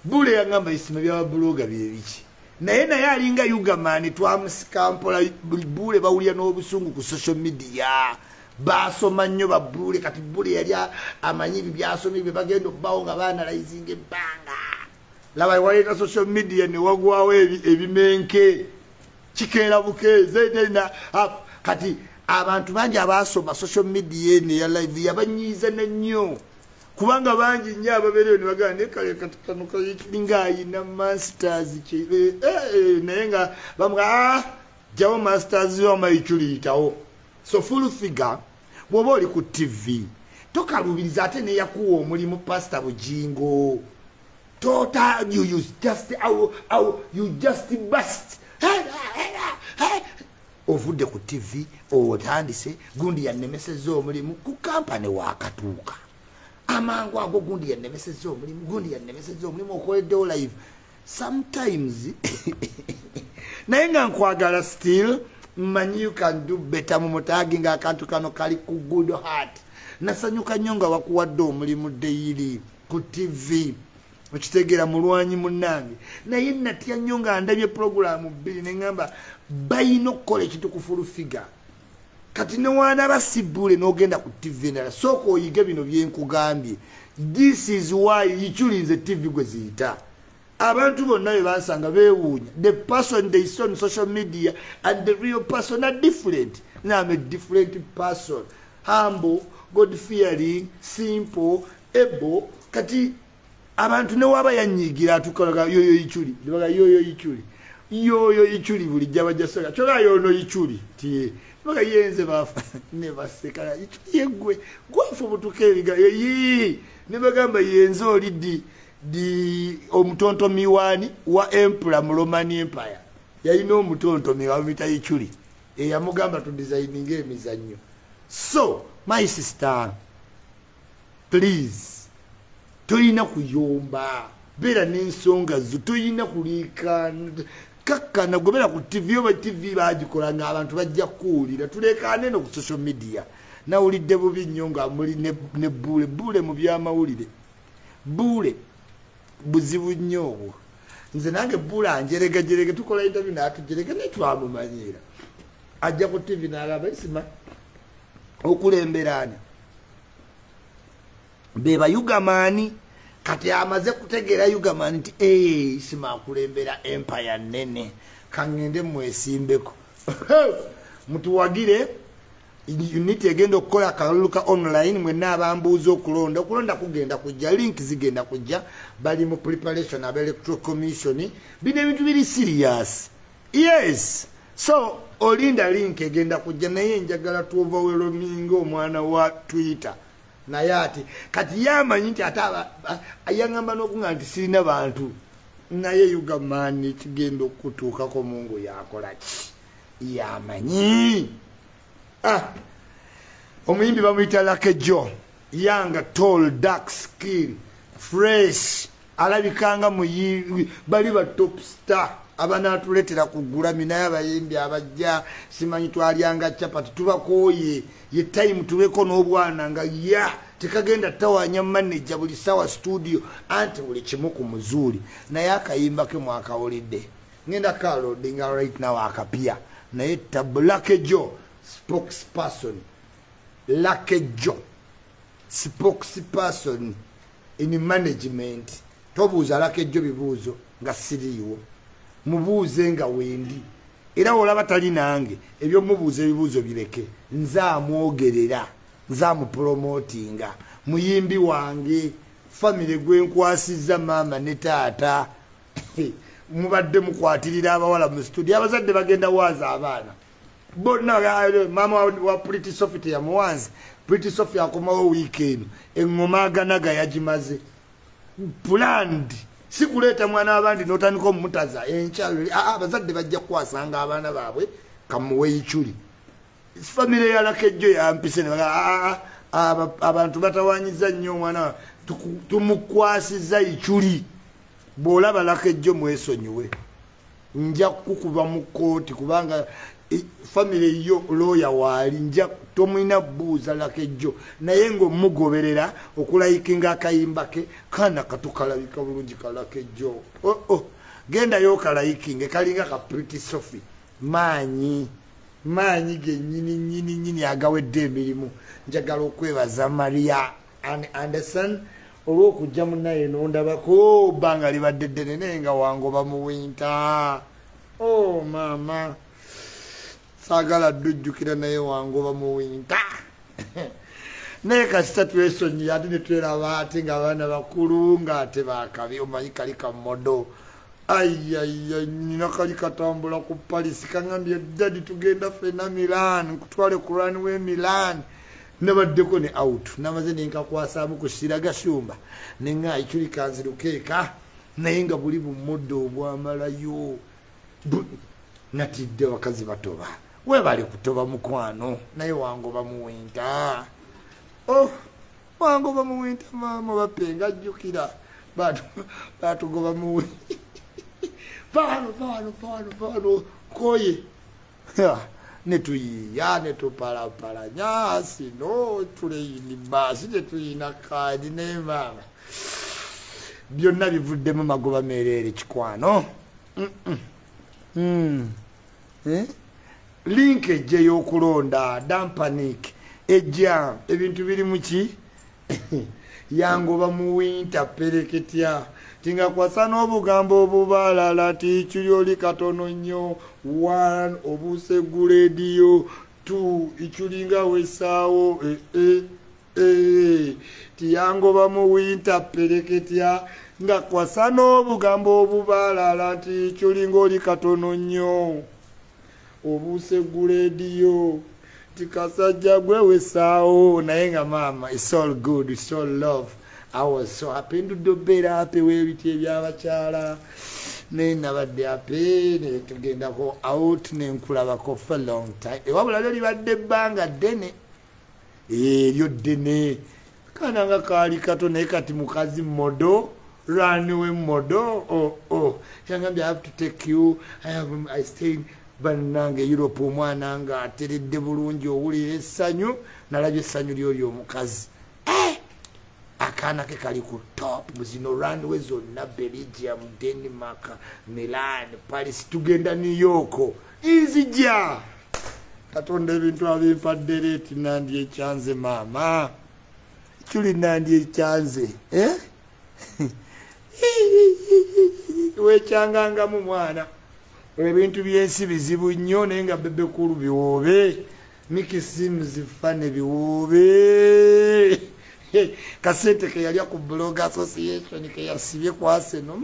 Bule yangamba isima byababuloga byebiki, naye alinga yugamani, twamusika mpola. Bule bawulira n'obusungu ku social media. Basoma nnyo babbule. Kati bbule yali amanyi byasomye bye bagenda okubaawo nga baanalizinga ebbanga. Laba waleeta social media ne wagwawo ebimenke kikeera bukeeze. Kati abantu bangi abasoma social media eno eya live yabanyiiza nnyo, kubanga bangi nnyo ababeereyo ne bagamba naye kale kati kano kalinga ayina masters naye nga bamuga jjawo masters wama Ichuli yitawo. So full figure bw'oba oli ku TV tokalubiriza ate neyakuwa omulimu Pastor Bujingo. Tota you just you just bust. Ovudde ku TV otandise gundi yannemesezza omulimu ku kampani wakatuuka amangu ago, gundi yannemesezza omulimu, gundi yannemesezza omulimu, okoleddewo live sometimes. Naye nga nkwagala still, mmanyi you can do better. Mu mutaagi nga akantu kano kali ku good heart. Nasanyuka nnyo nga wakuwadde omulimu daily ku TV, okitegeera, mulwanyi munnange. Naye natya nnyo nga ndabye puroguramu 2 neŋŋamba balina okukola ekintu ku full figure. Kati newaanaba sibbule n'ogenda ku TV endala, sooka oyige bino byenkugambye. This is why Ichuli nze TV gwe ziyita abantu bonna be bansanga beewuunya. The person they saw on social media and the real person are different. I'm a different person, humble, God fearing, simple, able. Kati abantu newaba yanyigira atukalaga yoyo Ichuli, nebaga yoyo Ichuli, yoyo Ichuli, bulijjo bajja kyoga yono Ichuli ti baga yenze bafa ne baseka. Ichuli yeggwe gwafu butuka ebiga yi ne bagamba yenze oli di omutontomi wani wa emperor mu Roman Empire yalina omutontomi wamuyita Ichuli eyamugamba tu designinga emizannyo. So my sister, please, toyina kuyomba, beera n'ensonga zo, toyina kuliika kakkana gobera ku TV oba TV bagikola nga abantu bajja kuwulira. Tulekaane no ku social media. Nawulidde bubi nnyo nga muli ne bule bule mu byamawulire. Bule buzibu nnyo obwo. Nze nange bule anjeregajerege, tukola interview n'atujerega naye twamumanyiira. Ajja ku TV n'alaba Isima okulemberana be bayugamaani. Kati amaze kutegeera Ugaman nti Isima akulembera empire nene, kaŋŋende mwesimbeko. Mutuwagire unit egenda okukola akalulu ka online. Mwenna abambuuza okulonda, okulonda kugenda kujja, link zigenda kujja, bali mu preparation aba Electoral Commission. Bino ebintu biri serious, yes. So olinda link egenda kujja, naye njagala tuoverwhelming omwana wa Twitter. Naye ate kati yamanyi nti ate ayaŋŋamba n'okuŋŋamba nti sirina bantu. Naye Ugaman kigenda okutuukako Mungu yakola ki yamanyi. Omuyimbi bamuyita Lucky Joe, young, tall, dark skin, fresh, alabikanga muyimbi bali ba top star abanaatuleetera ku Grammy. Naye abayimbi abajja simanyi twalyanga chapati, tubakooye. Ye time tubeko n'obwana nga ya tekagenda tawanya manager buli sawa studio anti buli kimu ku muzuuli. Naye akayimba ke mwakawulidde, ngenda kaloadinga right now akapya. Naye Lucky Joe spokesperson, Lucky Joe spokesperson in management. Tobuuza Lucky Joe bibuuzo nga siriiwo, mubuuze nga wendi. Era olaba tali nange, ebyomubuuza ebibuuzo bireke, nze amwogerera, nze amupromotinga. Muyimbi wange, famire gwenkwasizza maama ne taata. Mubadde mukwatirira abawala mu studio, abazadde bagenda waaza abaana bonna. Maama wa Pretty Sophie teyamuwanze. Pretty Sophie akomawo wiiki eno, eŋŋoma aganaga yagimaze planned. Si kuleeta mwana w'abandi n'otandika omutaza enkya. Abazadde bajja kukwasanga abaana baabwe. Kamuwe Ichuli. Famire ya Lucky Joe yampise ne abantu batawanyiza nnyo omwana, tumukwasiza Ichuli. Bw'olaba Lucky Joe mwesonyiwe, nja kukuba mu kkooti kubanga famire yo looya waali. Nja tomulina buuza Lucky Joe, naye ng'omugoberera okulayikinga akayimba ke kaana katukalabika bulungi ka Lucky Joe. Oh, oh. Gendayo okalayikinge, kalinga ka Pretty Sophie maanyi. Maanyi gennyini nnyini nnyini agawedde emirimu. Njagala okwebaza Maria Anderson olw'okujja munnaye n'ondabako bbanga libadde ddene naye nga wangoba mu winter. Oh maama, saagala ddujjukira naye wangoba mu winter. Naye kasita twesonyiye ate ne tweraba ate ng'abaana bakulu ng'ate baakabi, omanyi kali kamodo. Ayaya, nina kali katambula ku Paris, kaŋŋambye daddy tugenda ffenna Milan, nkutwale ku runway Milan. Nabaddeko ne out, namaze ne nkakwasaamu ku Siragashumba ne ŋŋa Ichuli kanziruke eka, naye nga buli bumoddo obwamalayo. Natidde abakazi batoba. Weebale kutoba mukwano, naye wangoba mu winter. Oh, wangoba mu winter maama bapenga ajjukira. Batugoba mu winter. Fano, fano, fano, fano, koye. Netuyiya, netupalapalanya, sino, tuleyini baasi, tetuyina kaadi naye maama. Byonna bivuddemu magoba meereere kikwano. Link ejja ey'okulonda, dampanik, ejja, ebintu biri mu ki? Yangoba mu winter pereketya. Tinga kwasa n'obugambo obubalala ti Ichuli oli katono nnyo. 1 obuuse gulediyo, 2 Ichuli nga wesaawo, Tiyangoba mu winter pereketya. Nga kwasa n'obugambo obubalala nti Ichuli ng'oli katono nnyo. Obuuse gulediyo, tikasajja gwe wesaawo. Naye nga maama, it's all good, it's all love. I was so happy. Ndudde obeera happy w'ebiti eby'abakyala. Naye nabadde happy, ne tugendako out, ne nkulabako for a long time. Wabula lyo libadde ebbanga ddene. Eryo ddene. Kaana nga kaali kato naye kati mukazi modo, runway modo. Oh, oh. Yangambye, I have to take you. I stay bannange Europe omwana nga ateredde bulungi owulira essanyu. Nalabye essanyu ly'oli omukazi. Akaana ke kali ku top mu zino runway zonna, Belgium, Denmark, Milan, Paris, tugenda New York. Nzija. Katonda ebintu abimpadde leeti nandyekyanze maama. Ichuli nandyekyanze. Wekyangangamu mwana. Ebintu by'ensi bizibu nnyo naye nga Bebe Cool biwoobe. Mickey Sims fane biwoobe. Kasente ke yalya ku Blog Association ke yasibye ku Arsenal.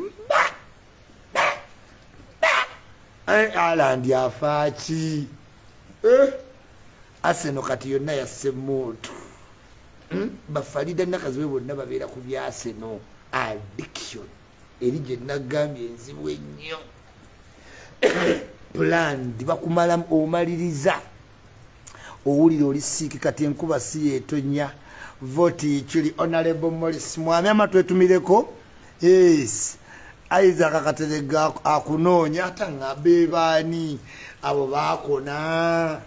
Haaland afaaki. Arsenal kati yonna yasse muntu. Bafalida Nakazibe bonna babeera ku bya Arsenal. Addiction. Eri gye nagambye enzibu ennyo. Planned bakumala omaliriza. Owulira oli siiki kati enkuba si yeetonya. Voti Ichuli Honorable Morris Mwami amatwetumireko. Yes. Isaac Katerega akunoonya ate ngambe baani abo baakona.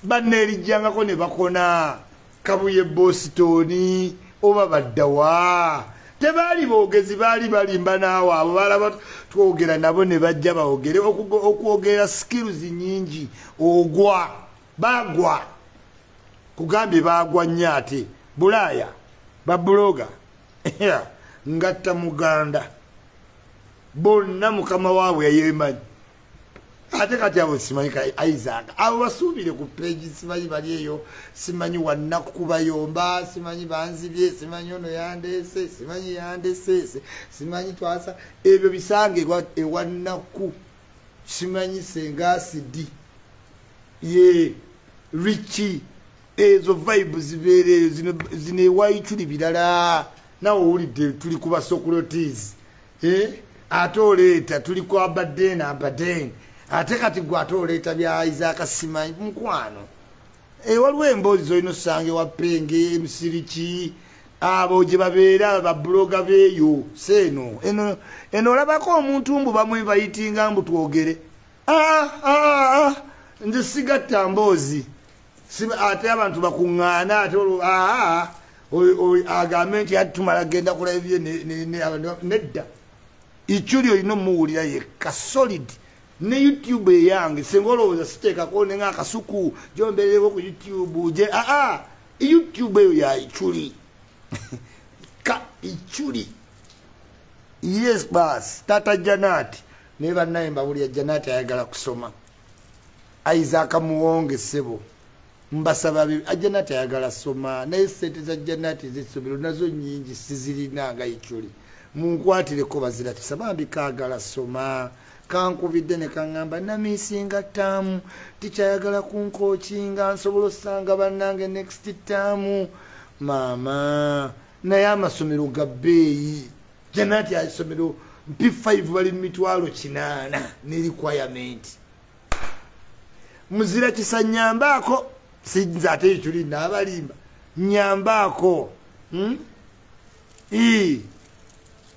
Banneerijjangako ne bakona. Kabuye Boston oba baddawa. Tebaali boogezi baali balimba naawe abo balaba twogera nabo ne bajja baogere okwogera skills nnyingi ogwa bagwa kugambye bagwa nnyo ate Bulaaya babuloga ngatta Muganda bonna mukama waabwe yayemanyi. Ate kati abo simanyi Isaac abo basuubire ku page simanyi bali eyo simanyi wannaku kubayomba simanyi banzibye simanyi ono yandeese simanyi yandeese simanyi twasa ebyo bisange ewannaku simanyi senga asidi ye Richie ezo vibe zibeere zino ewa Ichuli birala nawe owulidde tuli ku Basocrates ate oleeta tuli ku Abaden Abaden ate kati gwe ate oleeta bya Isaac simanyi mukwano. Waliwo emboozi z'olina osanga ewa Penge Musiriki abo gye babeera babuloga beeyo seeno eno olabako omuntu mbu bamwebayitinga mbu twogere. Nze sigatta mboozi ate abantu bakuŋŋaana ate agambe nti ati tumala genda kulaba nedda. Ichuli olina omuwulira yekka solid Ne YouTube eyange singa olowooza siteekako nenga akasuku gyomberereko ku YouTube je aa YouTube eyo ya Ichuli. Ka Ichuli. Yes bas, tata Janati. Naye bannaye mbabulira Janati ayagala kusoma. Isaac Muwonge ssebo. Mbasaba Janati ayagala soma. Naye ssente za Janati z'essomero nazo nnyingi sizirina nga Ichuli. Munkwatireko bazira kisa bambi kaagala soma. Kankubidde ne kaŋŋamba namisinga ttaamu tikyayagala kunkookinga nsobola osanga bannange next ttaamu maama. Naye amasomero ga bbeeyi. Janati essomero P5 bali mu 800,000 ne requirement. Muzira kisa nnyambaako sinza ate Ichuli n'abalimba nnyambaako.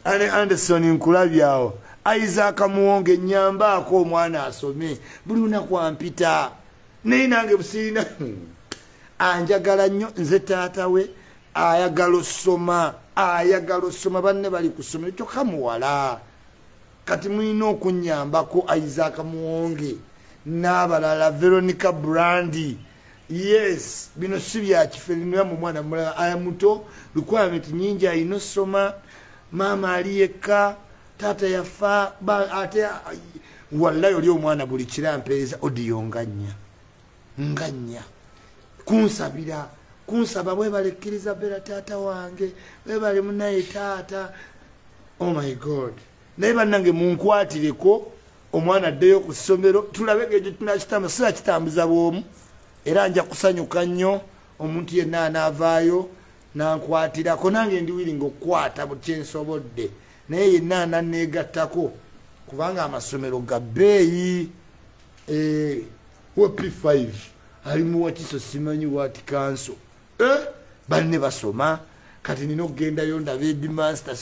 Ane Anderson nkulabyawo. Isaac Muwonge nnyambaako omwana asome buli lunaku ampita naye nange busirina anjagala nnyo nze taata we ayagala osoma ayagala osoma banne bali ku ssomero kyokka muwala. Kati mulina okunnyambako Isaac Muwonge n'abalala Veronica Brandi. Yes, bino si bya kifere mu mwana mulala aya muto requirement nnyingi alina osoma maama ali yekka tata yafa ate wallahi oli omwana buli kira mpeereza audio nganya nganya kunsabira kunsaba webale kkiriza bera taata wange webale munaye taata. Oh my God. Naye bannange munkwatireko omwana addeyo ku ssomero tulabe ng'ekyo tunakitamba sirakitambuza bw'omu era nja kusanyuka nnyo omuntu yenna anaavaayo nankwatirako nange ndi willing okukwata buli kyensobodde naye yenna ananneegattako kubanga amasomero ga bbeeyi. Wa P5 ali mu Wakiso simanyi what council banne basoma kati nina okugendayo ndaba headmaster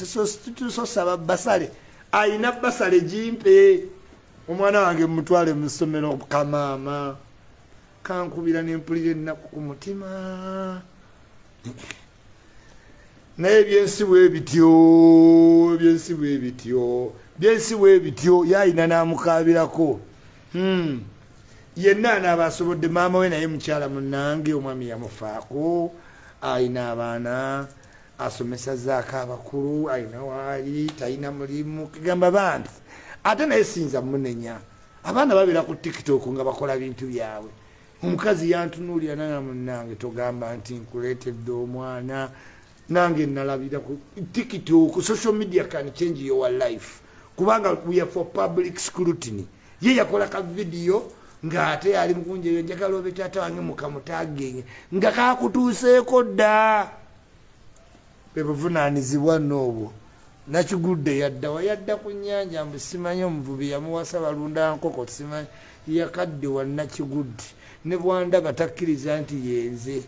sosaba basale ayina basale gimpe omwana wange mutwale mu ssomero kamaama kankubira nempulira ennaku ku mutima. Naye ebyensi bwe bityo ebyensi bwe bityo byensi bwe bityo yayina n'amukaabirako. Yenna anaaba asobodde maama we naye mukyala munnange omwami yamufaako ayina abaana asomesa zaako abakulu ayina waali talina mulimu kigamba bantu ate naye siyinza munenya. Abaana babeera ku TikTok nga bakola bintu byabwe. Omukazi yantunuulira nanga munnange togamba nti nkuleetedde omwana nange nalabira ku TikTok. Social media can change your life kubanga we are for public scrutiny. Ye yakola ka video ng'ate ali mukunja njagala obe taata wange mukamutagenye nga kakutuuseeko dda. Bwe buvunaanyizibwa n'obwo. Nakigudde yadda wayadda ku nnyanja mbu simanyi omuvubi yamuwasa balunda nkoko simanyi yakadde wa Nakigudde ne bwandaba takkiriza nti yenze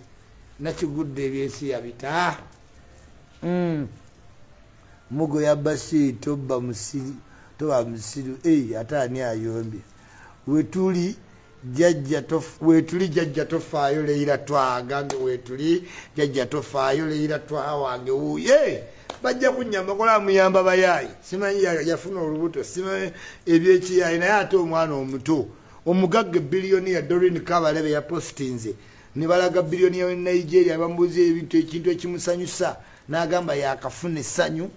Nakigudde ebyensi yabita. Mugo ya Bashiri toba musiru toba musiru ate ani ayombye wetuli jajja tofaayo leira twagambye wetuli jajja tofaayo leira twawange wuye bajja kunnyamba kola muyamba bayaayi simanyi yafuna olubuto simanyi ebyekiyayi naye ate omwana omuto omugagga biliyoni Doreen Kabarebe yapostinze ne balaga biliyoni ya Nigeria bamubuuza ebintu ekintu ekimusanyusa n'agamba yakafuna essanyu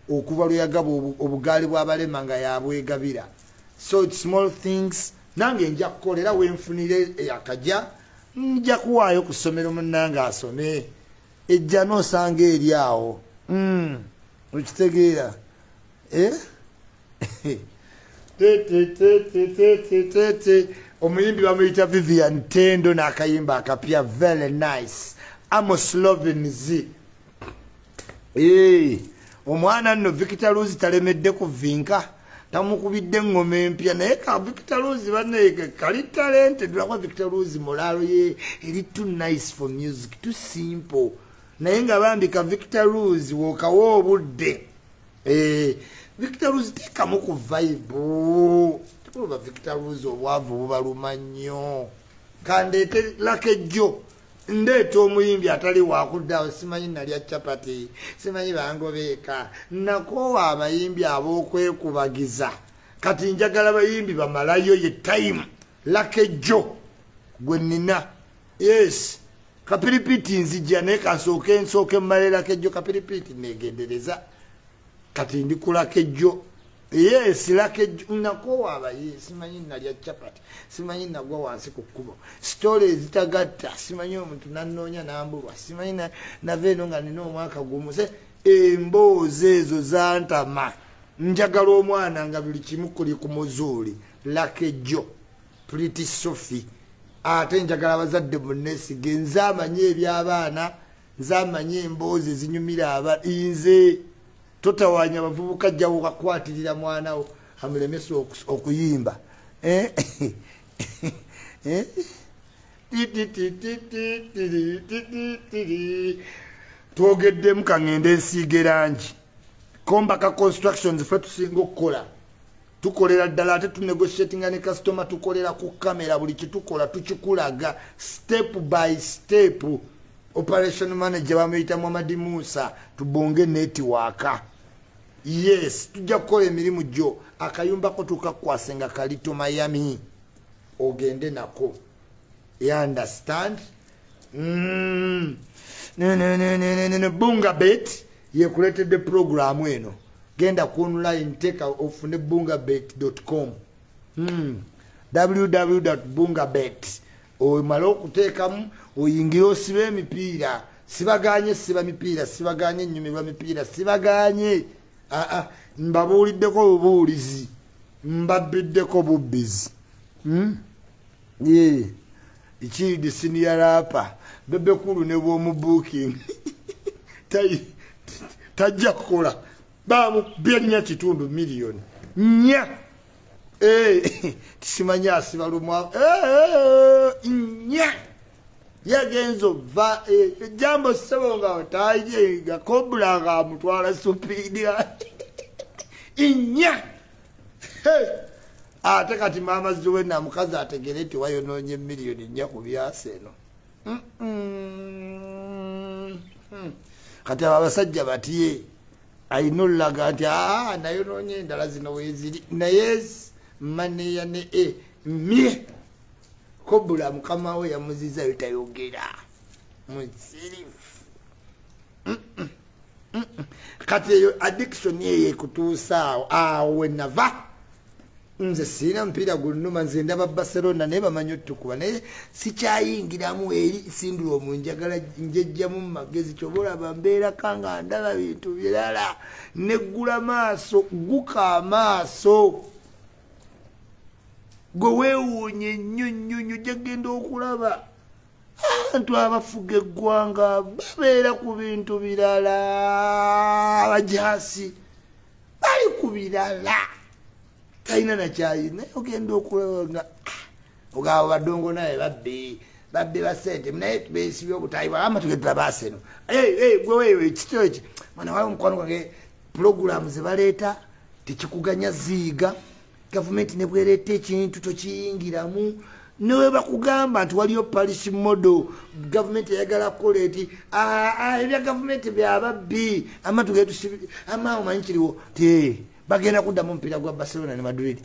okuva lwe yagaba obugaali bw'abalema nga yabwegabira. So it's small things nange nja kukolera wenfunire akajja nja kuwaayo ku ssomero munnange asome ejja n'osanga eri awo. Okitegeera omuyimbi bamuyita Vivian Tendo n'akayimba akapya very nice Amos Lovins. Omwana nno Victor Luz talemedde kuvinka tamukubidde engoma empya naye ka Victor Luz banne kali talented lwakuba Victor Luz mulaalo ye eri too nice for music too simple naye nga bambi ka Victor Luz wookawa obudde. Victor Luz teekamu ku vibe tekuba Victor Luz obwavu bubaluma nnyo kandeete lakejjo ndeeta omuyimbi atali wakuddawo simanyi nalya chapati simanyi bangobeeka nakoowa abayimbi ab'okwekubagiza Kati njagala bayimbi bamalayo ye time lakejo gwe nina. Yes, kapiripiti nzijja naye kansooke nsooke mmale lakejo. Kapiripiti negendereza kati ndi ku lakejo. Yes, lakejo nakowa abayi, simanyi nalya chapati, simanyi nagwa wansi ku kkubo, sitole ezitagatta, simanyi omuntu nannoonya nambulwa, simanyi nava eno nga nina omwaka gumu. Emboozi ezo zantama. Njagala omwana nga buli kimu kuli ku muzuuli. Lakejo Pretty Sophie. Ate njagala abazadde munneesige, nze amanyi eby'abaana, nze amanyi emboozi ezinyumira aba. Nze totawanya abavubuka, jjawo kakwatirira mwana wo amulemesa okuyimba. Twogeddemu, kaŋŋende ensiiga erangi. Kombaka Constructions, ffe tusinga okukola, tukolera ddala, ate tunegotiatinga ne kasitoma, tukolera ku kamera, buli kitukola tukikulaga step by step. Operation manager bamuyita Muhamadi Musa, tubonge network. Yes, tujja kukola emirimu gyo, akayumbako tukakwase nga kalito Miami, ogende nako. You understand? Ne Bunga Bet yekuletedde programu eno. Genda ku online, teka ofune bungabet.com, www.bungabet, omale okuteekamu oyingire osibe emipiira. Sibaganye siba mipiira, sibaganye nyumirwa mipiira, sibaganye. Aa, mbabuuliddeko obubuulizi, mbabbiddeko bubbizi. Ye ikiridi senior rapper Bebe Cool ne bw'omu tajja kukola, bamukubye 4.5 miliyoni 4. Simanyi asiba lumu 4 yagenza ova jambo ssebo nga otaje nga kobula nga amutwala supiidi 4. Ate kati maama Zuwena mukazi ategere nti wayonoonye miliyoni 4 ku byasa eno. Kati abo abasajja batye, alina olulaga nti aa nayonoonye endala zino weeziri, naye maneya ne e mye kobula mukama we yamuzizayo tayogera musirifu. Kati eyo addiction eyo ekutuusa awo awo wenava. Nze sirina mupiira gunnuma, nze ndaba Barcelona naye bamanyi otukuba, naye sikyayingiramu eri syndrome, njagala njejjamu mu magezi. Kyoba olaba mbeeraka nga ndaba bintu birala, neggula maaso, guka amaaso gwe weewuunye nnyo nnyo nnyo. Gyegenda okulaba abantu abafuga eggwanga babeera ku bintu birala, abajaasi bali ku birala, talina nakyayi. Naye ogenda okulaba nga ogabo badongo naye babbi babbi basente, naye besibye obutayi ama tugende tulaba Arsenal. Gwe wewe ekityo eki mwana wawe omukwano gwange, pulogulaamu ze baleeta tekikuganya ziiga. Gavumenti ne bwereeta ekintu tokiyingiramu, newe bakugamba nti waliyo parish model, gavumenti eyagala kukola eti ebya gavumenti byababbi ama tugende tusibi ama omanyi kiriwo ti bagenda kuddamu omupiira gwa Barcelona ne Madrid,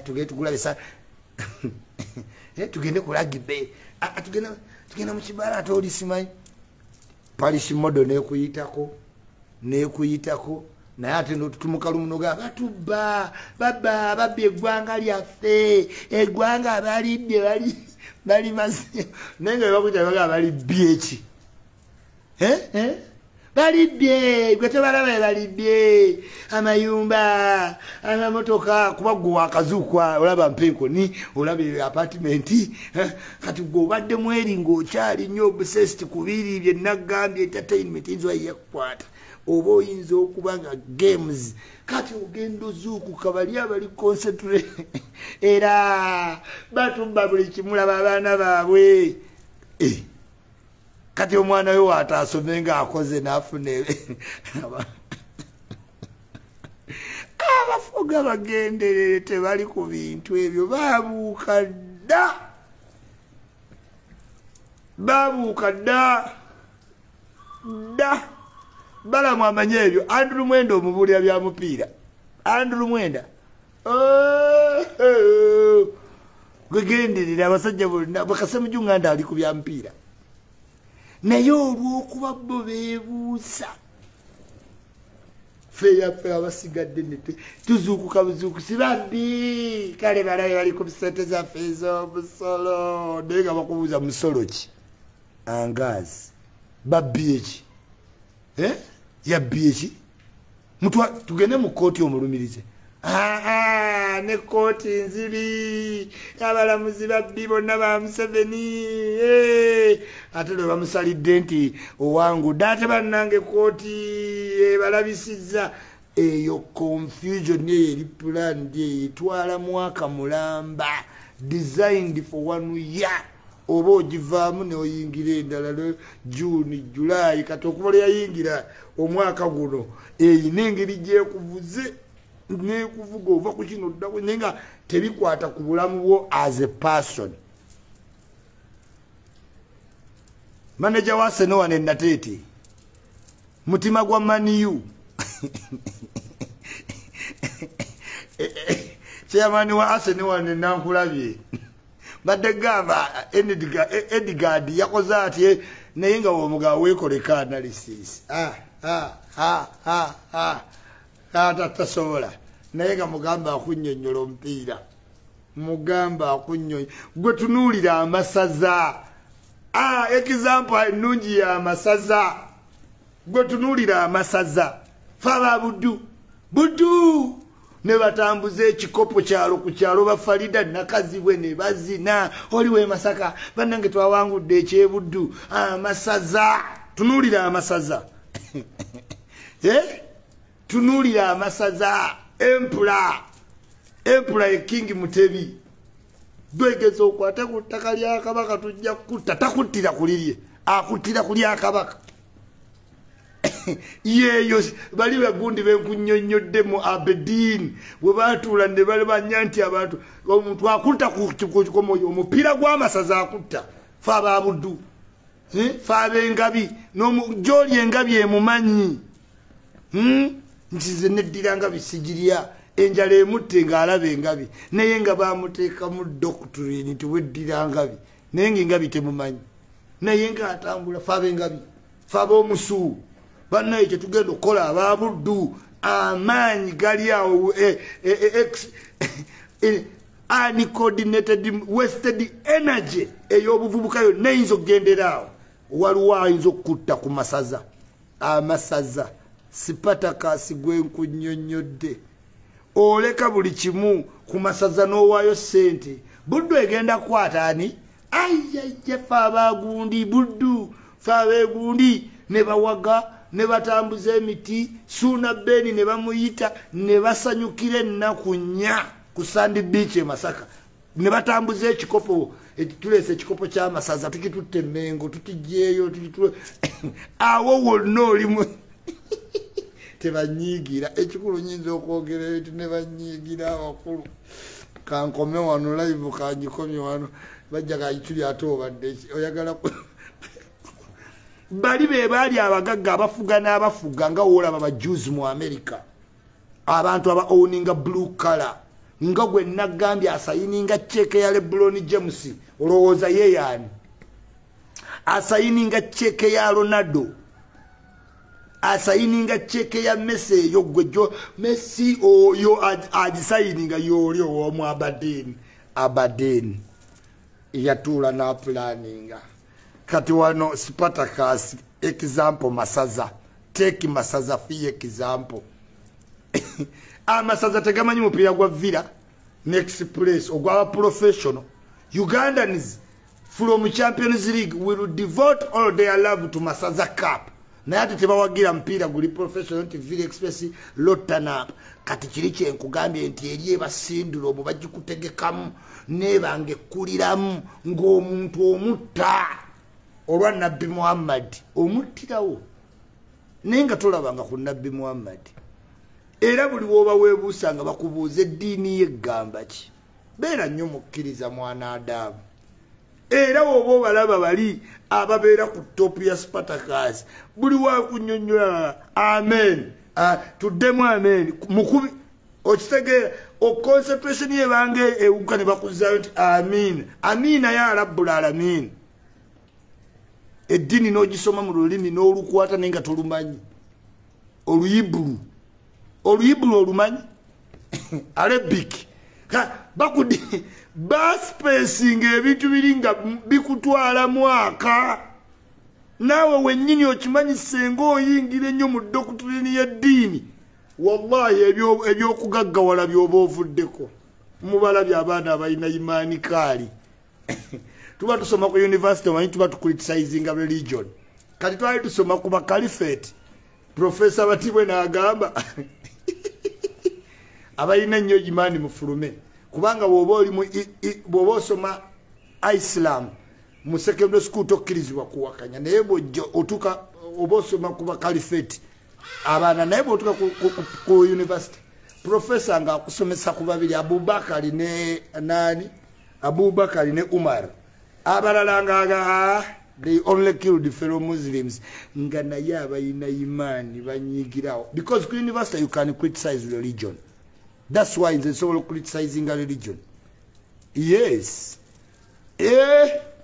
tugende tugulabisa, tugende ku rugby, tugenda mu kibaala ate oli simanyi. Parish model nekuyitako nekuyitako, naye ate n'otutumuka lumu n'ogamba batubba babba babba eggwanga lyaffe, eggwanga balibbye bali maze, naye nga bebakuyita bagamba balibbye eki balibbye, gwe tobalaba balibbye amayumba amamotoka, kuba gwe wakazuukwa olaba mpenkoni olaba apartment. Kati gwe obadde mweri ng'okyali nnyo obsessed ku biri bye nagambye, entertainment eyinza yakukwata oba oyinza okuba nga games. Kati ogenda ozuukuka bali abali concentrate era batubba buli kimu, laba abaana baabwe. Kati omwana we waataasome ng'akoze n'afuna abafuga bagenderere, tebali ku bintu ebyo, babuuka dda, babuuka dda dda. Balamu amanye ebyo. Andrew Mwenda omubuulira bya mupiira, Andrew Mwenda Gwegenderera abasajja bonna bakasemuju nganda ali ku bya mpiira. Naye olw'okuba bo beebuusa ffe yaffe abasigadde ne tuzuukuka buzuukusi babbi kale balabe bali ku ssente zaffe ez'omusolo naye nga bakubuuza musolo ki angaazi babbi eki yabbi eki tugende mu kkooti omulumirize ne kkooti nzibi abalamuzi babbi bonna ba Museveni ate lwe bamusalidde nti owangudde ate bannange kkooti ebalabisizza eyo confusion eyo eri planned eyo etwala mwaka mulamba designed for 1 year oba ogivaamu n'oyingira endala June July kati okuva lwe yayingira omwaka guno eyina engeri gyekuvuze nekuvuga ova ku kino oddako naye nga tebikwata ku bulamu bwo as a person. Manager wa Arsenal wano e Nateete mutima gwa Man U chairman wa Arsenal wano nankulabye badde gamba Edgard yakoze atye naye nga omugabo weekoleka analysis tasobola naye nga mugamba akunnyonnyola omupiira mugamba akunnyonnyola gwe tunuulira amasaza example ennungi y'amasaza gwe tunuulira amasaza fe aba Buddu Buddu ne batambuza ekikopo kyalo ku kyalo ba Farida Nakazibwe ne bazina oli we Masaka bannange twawangudde ekyebuddu amasaza tunuulira amasaza tunuulira amasaza empula ye King Mutebi gwegeza okwata ku ttaka lya Kabaka tujja kutta takuttira kulirye akuttira ku lya Kabaka yeeyo bali bagundi benkunnyonnyodde mu Aberdeen bwe baatuula ne balibanya nti abantu omuntu akutta omupiira gw'amasaza akutta fe aba Buddu fe ab'engabi gy'oli engabi emumanyi nti nze neddira ngabi sigirya enjala emutte ng'alaba engabi naye nga bamuteekamu doctrine nti weddira ngabi naye ng'engabi temumanyi naye ng'atambula fe ab'engabi fe ab'omusu bannaye kye tugenda okukola aba Buddu amaanyi gali awo uncoordinated wasted energy ey'obuvubuka yonna eyinza okugendera awo waliwo ayinza okukutta ku masaza amasaza Spartacus gwe nkunnyonnyodde oleka buli kimu ku masaza n'owaayo ssente Buddu egenda kukwata ani ayyajja fe abagundi Buddu fe abeegundi ne bawaga ne batambuza emiti Suuna Beni ne bamuyita ne basanyukira ennaku nnya ku Sandy Beach e Masaka ne batambuza ekikopo tuleese ekikopo ky'amasaza tukitutte Mengo tukijjeeyo awo wonna olimu tebanyiigira ekikulu nyinza okwogera ebintu ne banyiigira abakulu kankome wano live kangikomye wano bajja kayituli ate obadde oyagala bali be baali abagagga abafuga n'abafuga nga woolaba ba Jews mu America abantu aba owninga blue collar nga gwe nagambye asayininga cheque ya LeBron James olowooza ye yaani asayininga cheque ya Ronaldo asayininga cheque ya Messi eyo gwe jo Messi oyo agisayininga yooli ow'omu Aberdeen yatuula n'apulaninga kati wano Spartacus example masaza take masaza fi example amasaza tegamanyi mupiira gwa Villa next place ogwa professional Ugandans from Champions League will devote all their love to Masaza Cup naye ate tebawagira mupiira guli professional nti Villa Express Lotanap kati kiri kyenkugambye nti eri ebasindula omu bagikutegekamu nebanga ekkuliramu ng'omuntu omutta olwa Nabbi Muhammad omuttirawo naye nga tolabanga ku Nabbi Muhammad era buli woba weebuusa nga bakubuuza eddiini y'eggamba ki beera nnyo mukkiriza mwana Adamu era woba obalaba bali ababeera ku topu ya Spartacus buli wakunnyonnyola amen tuddemu amen mukubi Okitegeera concentration yebange ewuka ne bakuzaayo nti amin amina ya rabbul alamin. Eddiini n'ogisoma mu lulimi n'olukwata naye nga tolumanyi. Oluyibulu oluyibulu olumanyi Arabic bakudi baspacinga ebintu biri nga bikutwala mwaka. Naawe wennyini okimanyi senga oyingira ennyo mu doctrine y'eddiini, wallahi ebyokugaggawala by'oba ovuddeko. Mubalabye abaana abalina imaani kaali. Tuba tusoma ku university omanyi tuba tucriticizinga religion. Kati twali tusoma ku bakalifate, Professor Batibwe n'agamba abalina ennyo imaani mufulume, kubanga bw'oba osoma Islam mu secondary school tokkirizibwa kuwakanya, naye bw'ojja otuuka oba osoma ku bakalifate abaana, naye bw'otuuka ku university professor nga akusomesa ku babiri, Abubakari ne nani, Abubakari ne Umar, abalala nga they only killed fellow Muslims, nga naye abalina imaani banyigirawo. Because ku university you can criticize religion. That's why nze nsobola criticizing religion. Yes.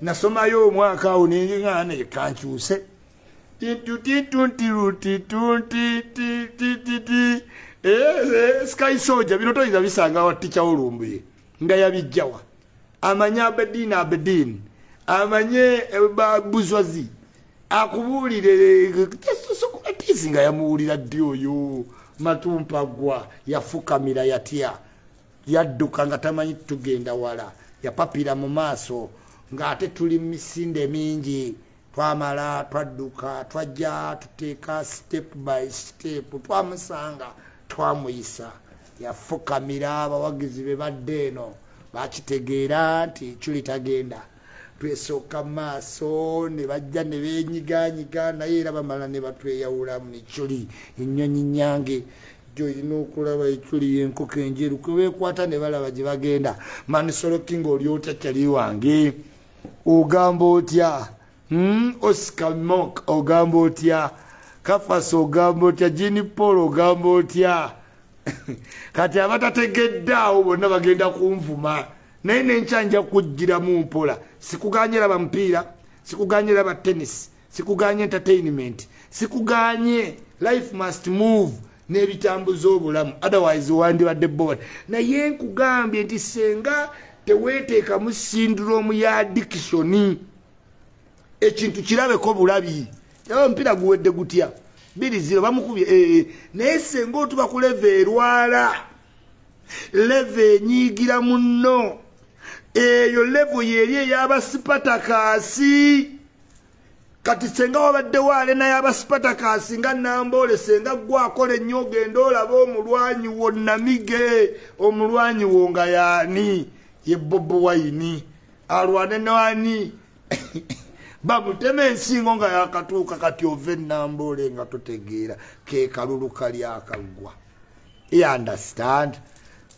Nasomayo omwaka awo nengaana kankyuse. Sky Soldier bino toyinza bisanga wa teacher Olumbuye nga yabijjawa. Amanye Abedin Abedin, amanye Buzwazi, akubuulire Socrates nga yamuwulira ddi oyo Matumpa gwa yafukamira yatya, yadduka nga tamanyi tugenda wala, yapapira mu maaso ng'ate tuli misinde mingi. Twamala twadduka twajja tuteeka step by step, twamusanga twamuyisa, yafukamira. Abawagizi be badde eno bakitegeera nti kuli tagenda, twesooka maaso ne bajja ne beenyiganyiga, naye era bamala ne batweyawulamu. Nekyuli ennyonyi nyange gyolina okulaba, ekyuli y'enkoko enjeru kwebeekwata ne balaba gye bagenda. Manisolo King oli otya kyali wange, ogamba otya? Oscar Mok ogamba otya? Kafas ogamba otya? Jini Paul ogamba otya? Kati abatategedde awo bonna bagenda kunvuma, naye nenkya kujjiramu mpola. Sikuganye laba mupiira, sikuganye laba tennis, sikuganye entertainment, sikuganye. Life must move n'ebitambuza obulamu, otherwise wandibadde bored. Naye nkugambye nti senga teweeteekamu syndrome ya addiction, ekintu kirabeko bulabi. Yaba omupiira guwedde gutya 2-0 bamukubye, naye senga otuba ku level erwala, level enyiigira munno, eyo level yeri ey'abasipatakaasi. Kati senga wabaddewo alena y'abasipatakaasi nga Namboole, senga gwakola ennyo ogenda olaba omulwanyi wo Namige, omulwanyi wo nga yaani ye Bobi Wine, alwane nani bamutema ensingo nga yakatuuka. Kati ova Namboole nga totegeera ke kalulu kali akaggwa. You understand?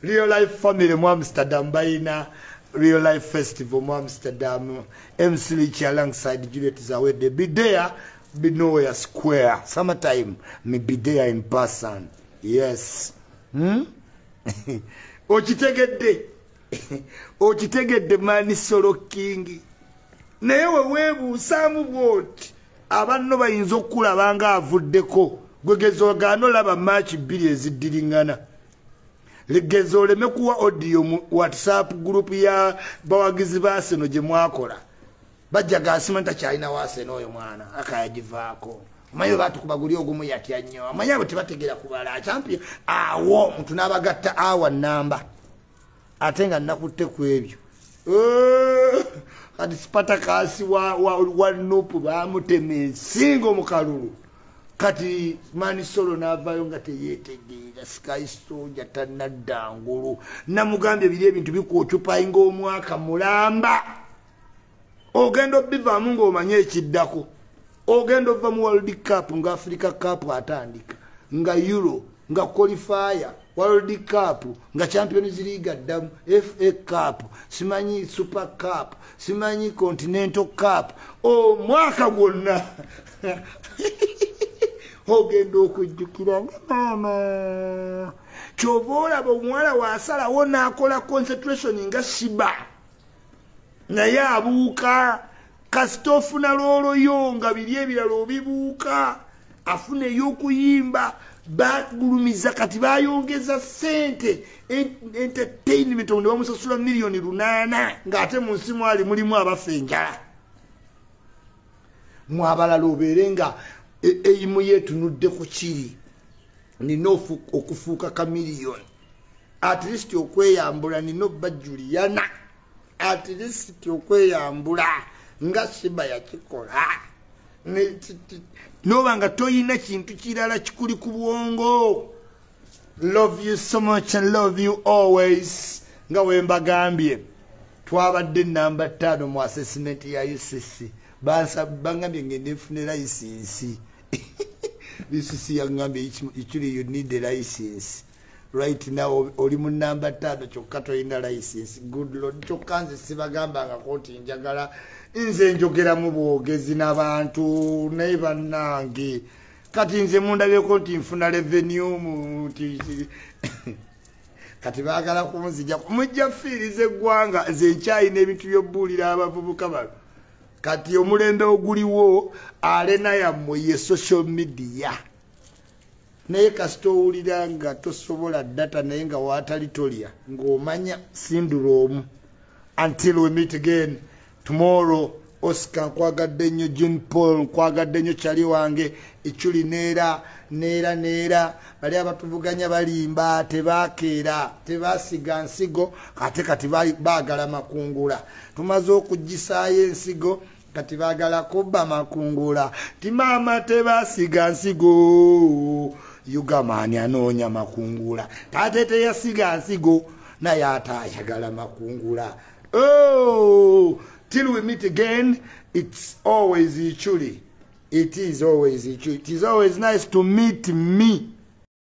Real Life Family mu Amsterdam balina Real Life Festival mu Amsterdam. MC Rich alongside Juliet Zawedde. Be there, be nowhere square. Summertime, me be there in person. Yes. Okitegedde. Okitegedde Manisolo King. Naye weweebuusaamu bw'oti abanno bayinza okulaba nga avuddeko. Gwegeza ogaana olaba maaki 2 eziddiriŋŋana. Legeza oleme kuwa audio mu WhatsApp group ya bawagizi ba Arsenal gye mwakola. Bajja gasima ntakyalina wa Arsenal oyo mwana akayagivaako. Omanyi baatukuba guli ogumu yatya nnyo. Omanyi abo tebategeera kubala champion. Awo omuntu n'abagatta awa namba. Ate nga nakutte ku ebyo. Kati Spartacus wa Nupu bamutema ensingo mu kalulu. Kati Manisolo n'avaayo nga teyeetegeera, Sky Soldier tannadda ngulu. Namugambye biri ebintu bikuoccupyinga omwaka mulamba. Ogenda obivaamu ng'omanye ekiddako. Ogenda ova mu World Cup nga Africa Cup atandika, nga Euro, nga qualifier, World Cup, nga Champions League addamu, FA Cup, simanyi Super Cup, simanyi Continental Cup. Omwaka gwonna Ogenda okujjukira nga maama. Kyova olaba omuwala waasalawo n'akola concentration nga Shiba, naye abuuka. Kasita ofuna loolo yo nga biri ebirala obibuuka. Afuna ey'okuyimba, bagulumiza kati bayongeza ssente entertainment ne bamusasula 8 million, ng'ate mu nsi mwali mulimu abafa enjala. Mwabalala obeere nga eimu yeetunudde ku kiri, nina okufuuka Chameleone, at least okweyambula nina obba Juliana, at least okweyambula nga Shiba yakikola. Noba nga toyina kintu kirala kikuli ku bwongo. Love you so much and love you always. Nga wembagambye, twabadde namba 5 mu assessment ya UCC. Bangambye ngende nfune license. UCC yangambye, "Actually, you need a license right now. Oli mu namba 5 kyokka tolina license." Good Lord! Kyokka nze sibagambangako nti njagala, nze njogeramu bwogezi n'abantu. Naye bannange, kati nze mundabyeko nti nfuna revenue nti kati baagala kunzija. Mujja fiiriza eggwanga. Nze nkyayina ebintu by'obbuulira abavubuka bano. Kati omulembe oguliwo, arena yammwe ye social media. Naye kasita owulira nga tosobola data, naye nga waatali tolya, ng'omanya sindula omu. Until we meet again tomorrow. Oscar, nkwagadde nnyo. John Paul, nkwagadde nnyo. Kyali wange ekyuli neera neera neera. Bali abatuvuganya balimba, tebakeera, tebasiga nsigo, ate kati baagala makungula. Tumaze okugisaayo ensigo, kati baagala kubba makungula. Ti maama, tebasiga nsigo. Ugaman anoonya makungula, tate teyasiga nsigo, naye ate ayagala makungula. Oh, till we meet again, it's always Ichuli. It is always Ichuli. It is always nice to meet me.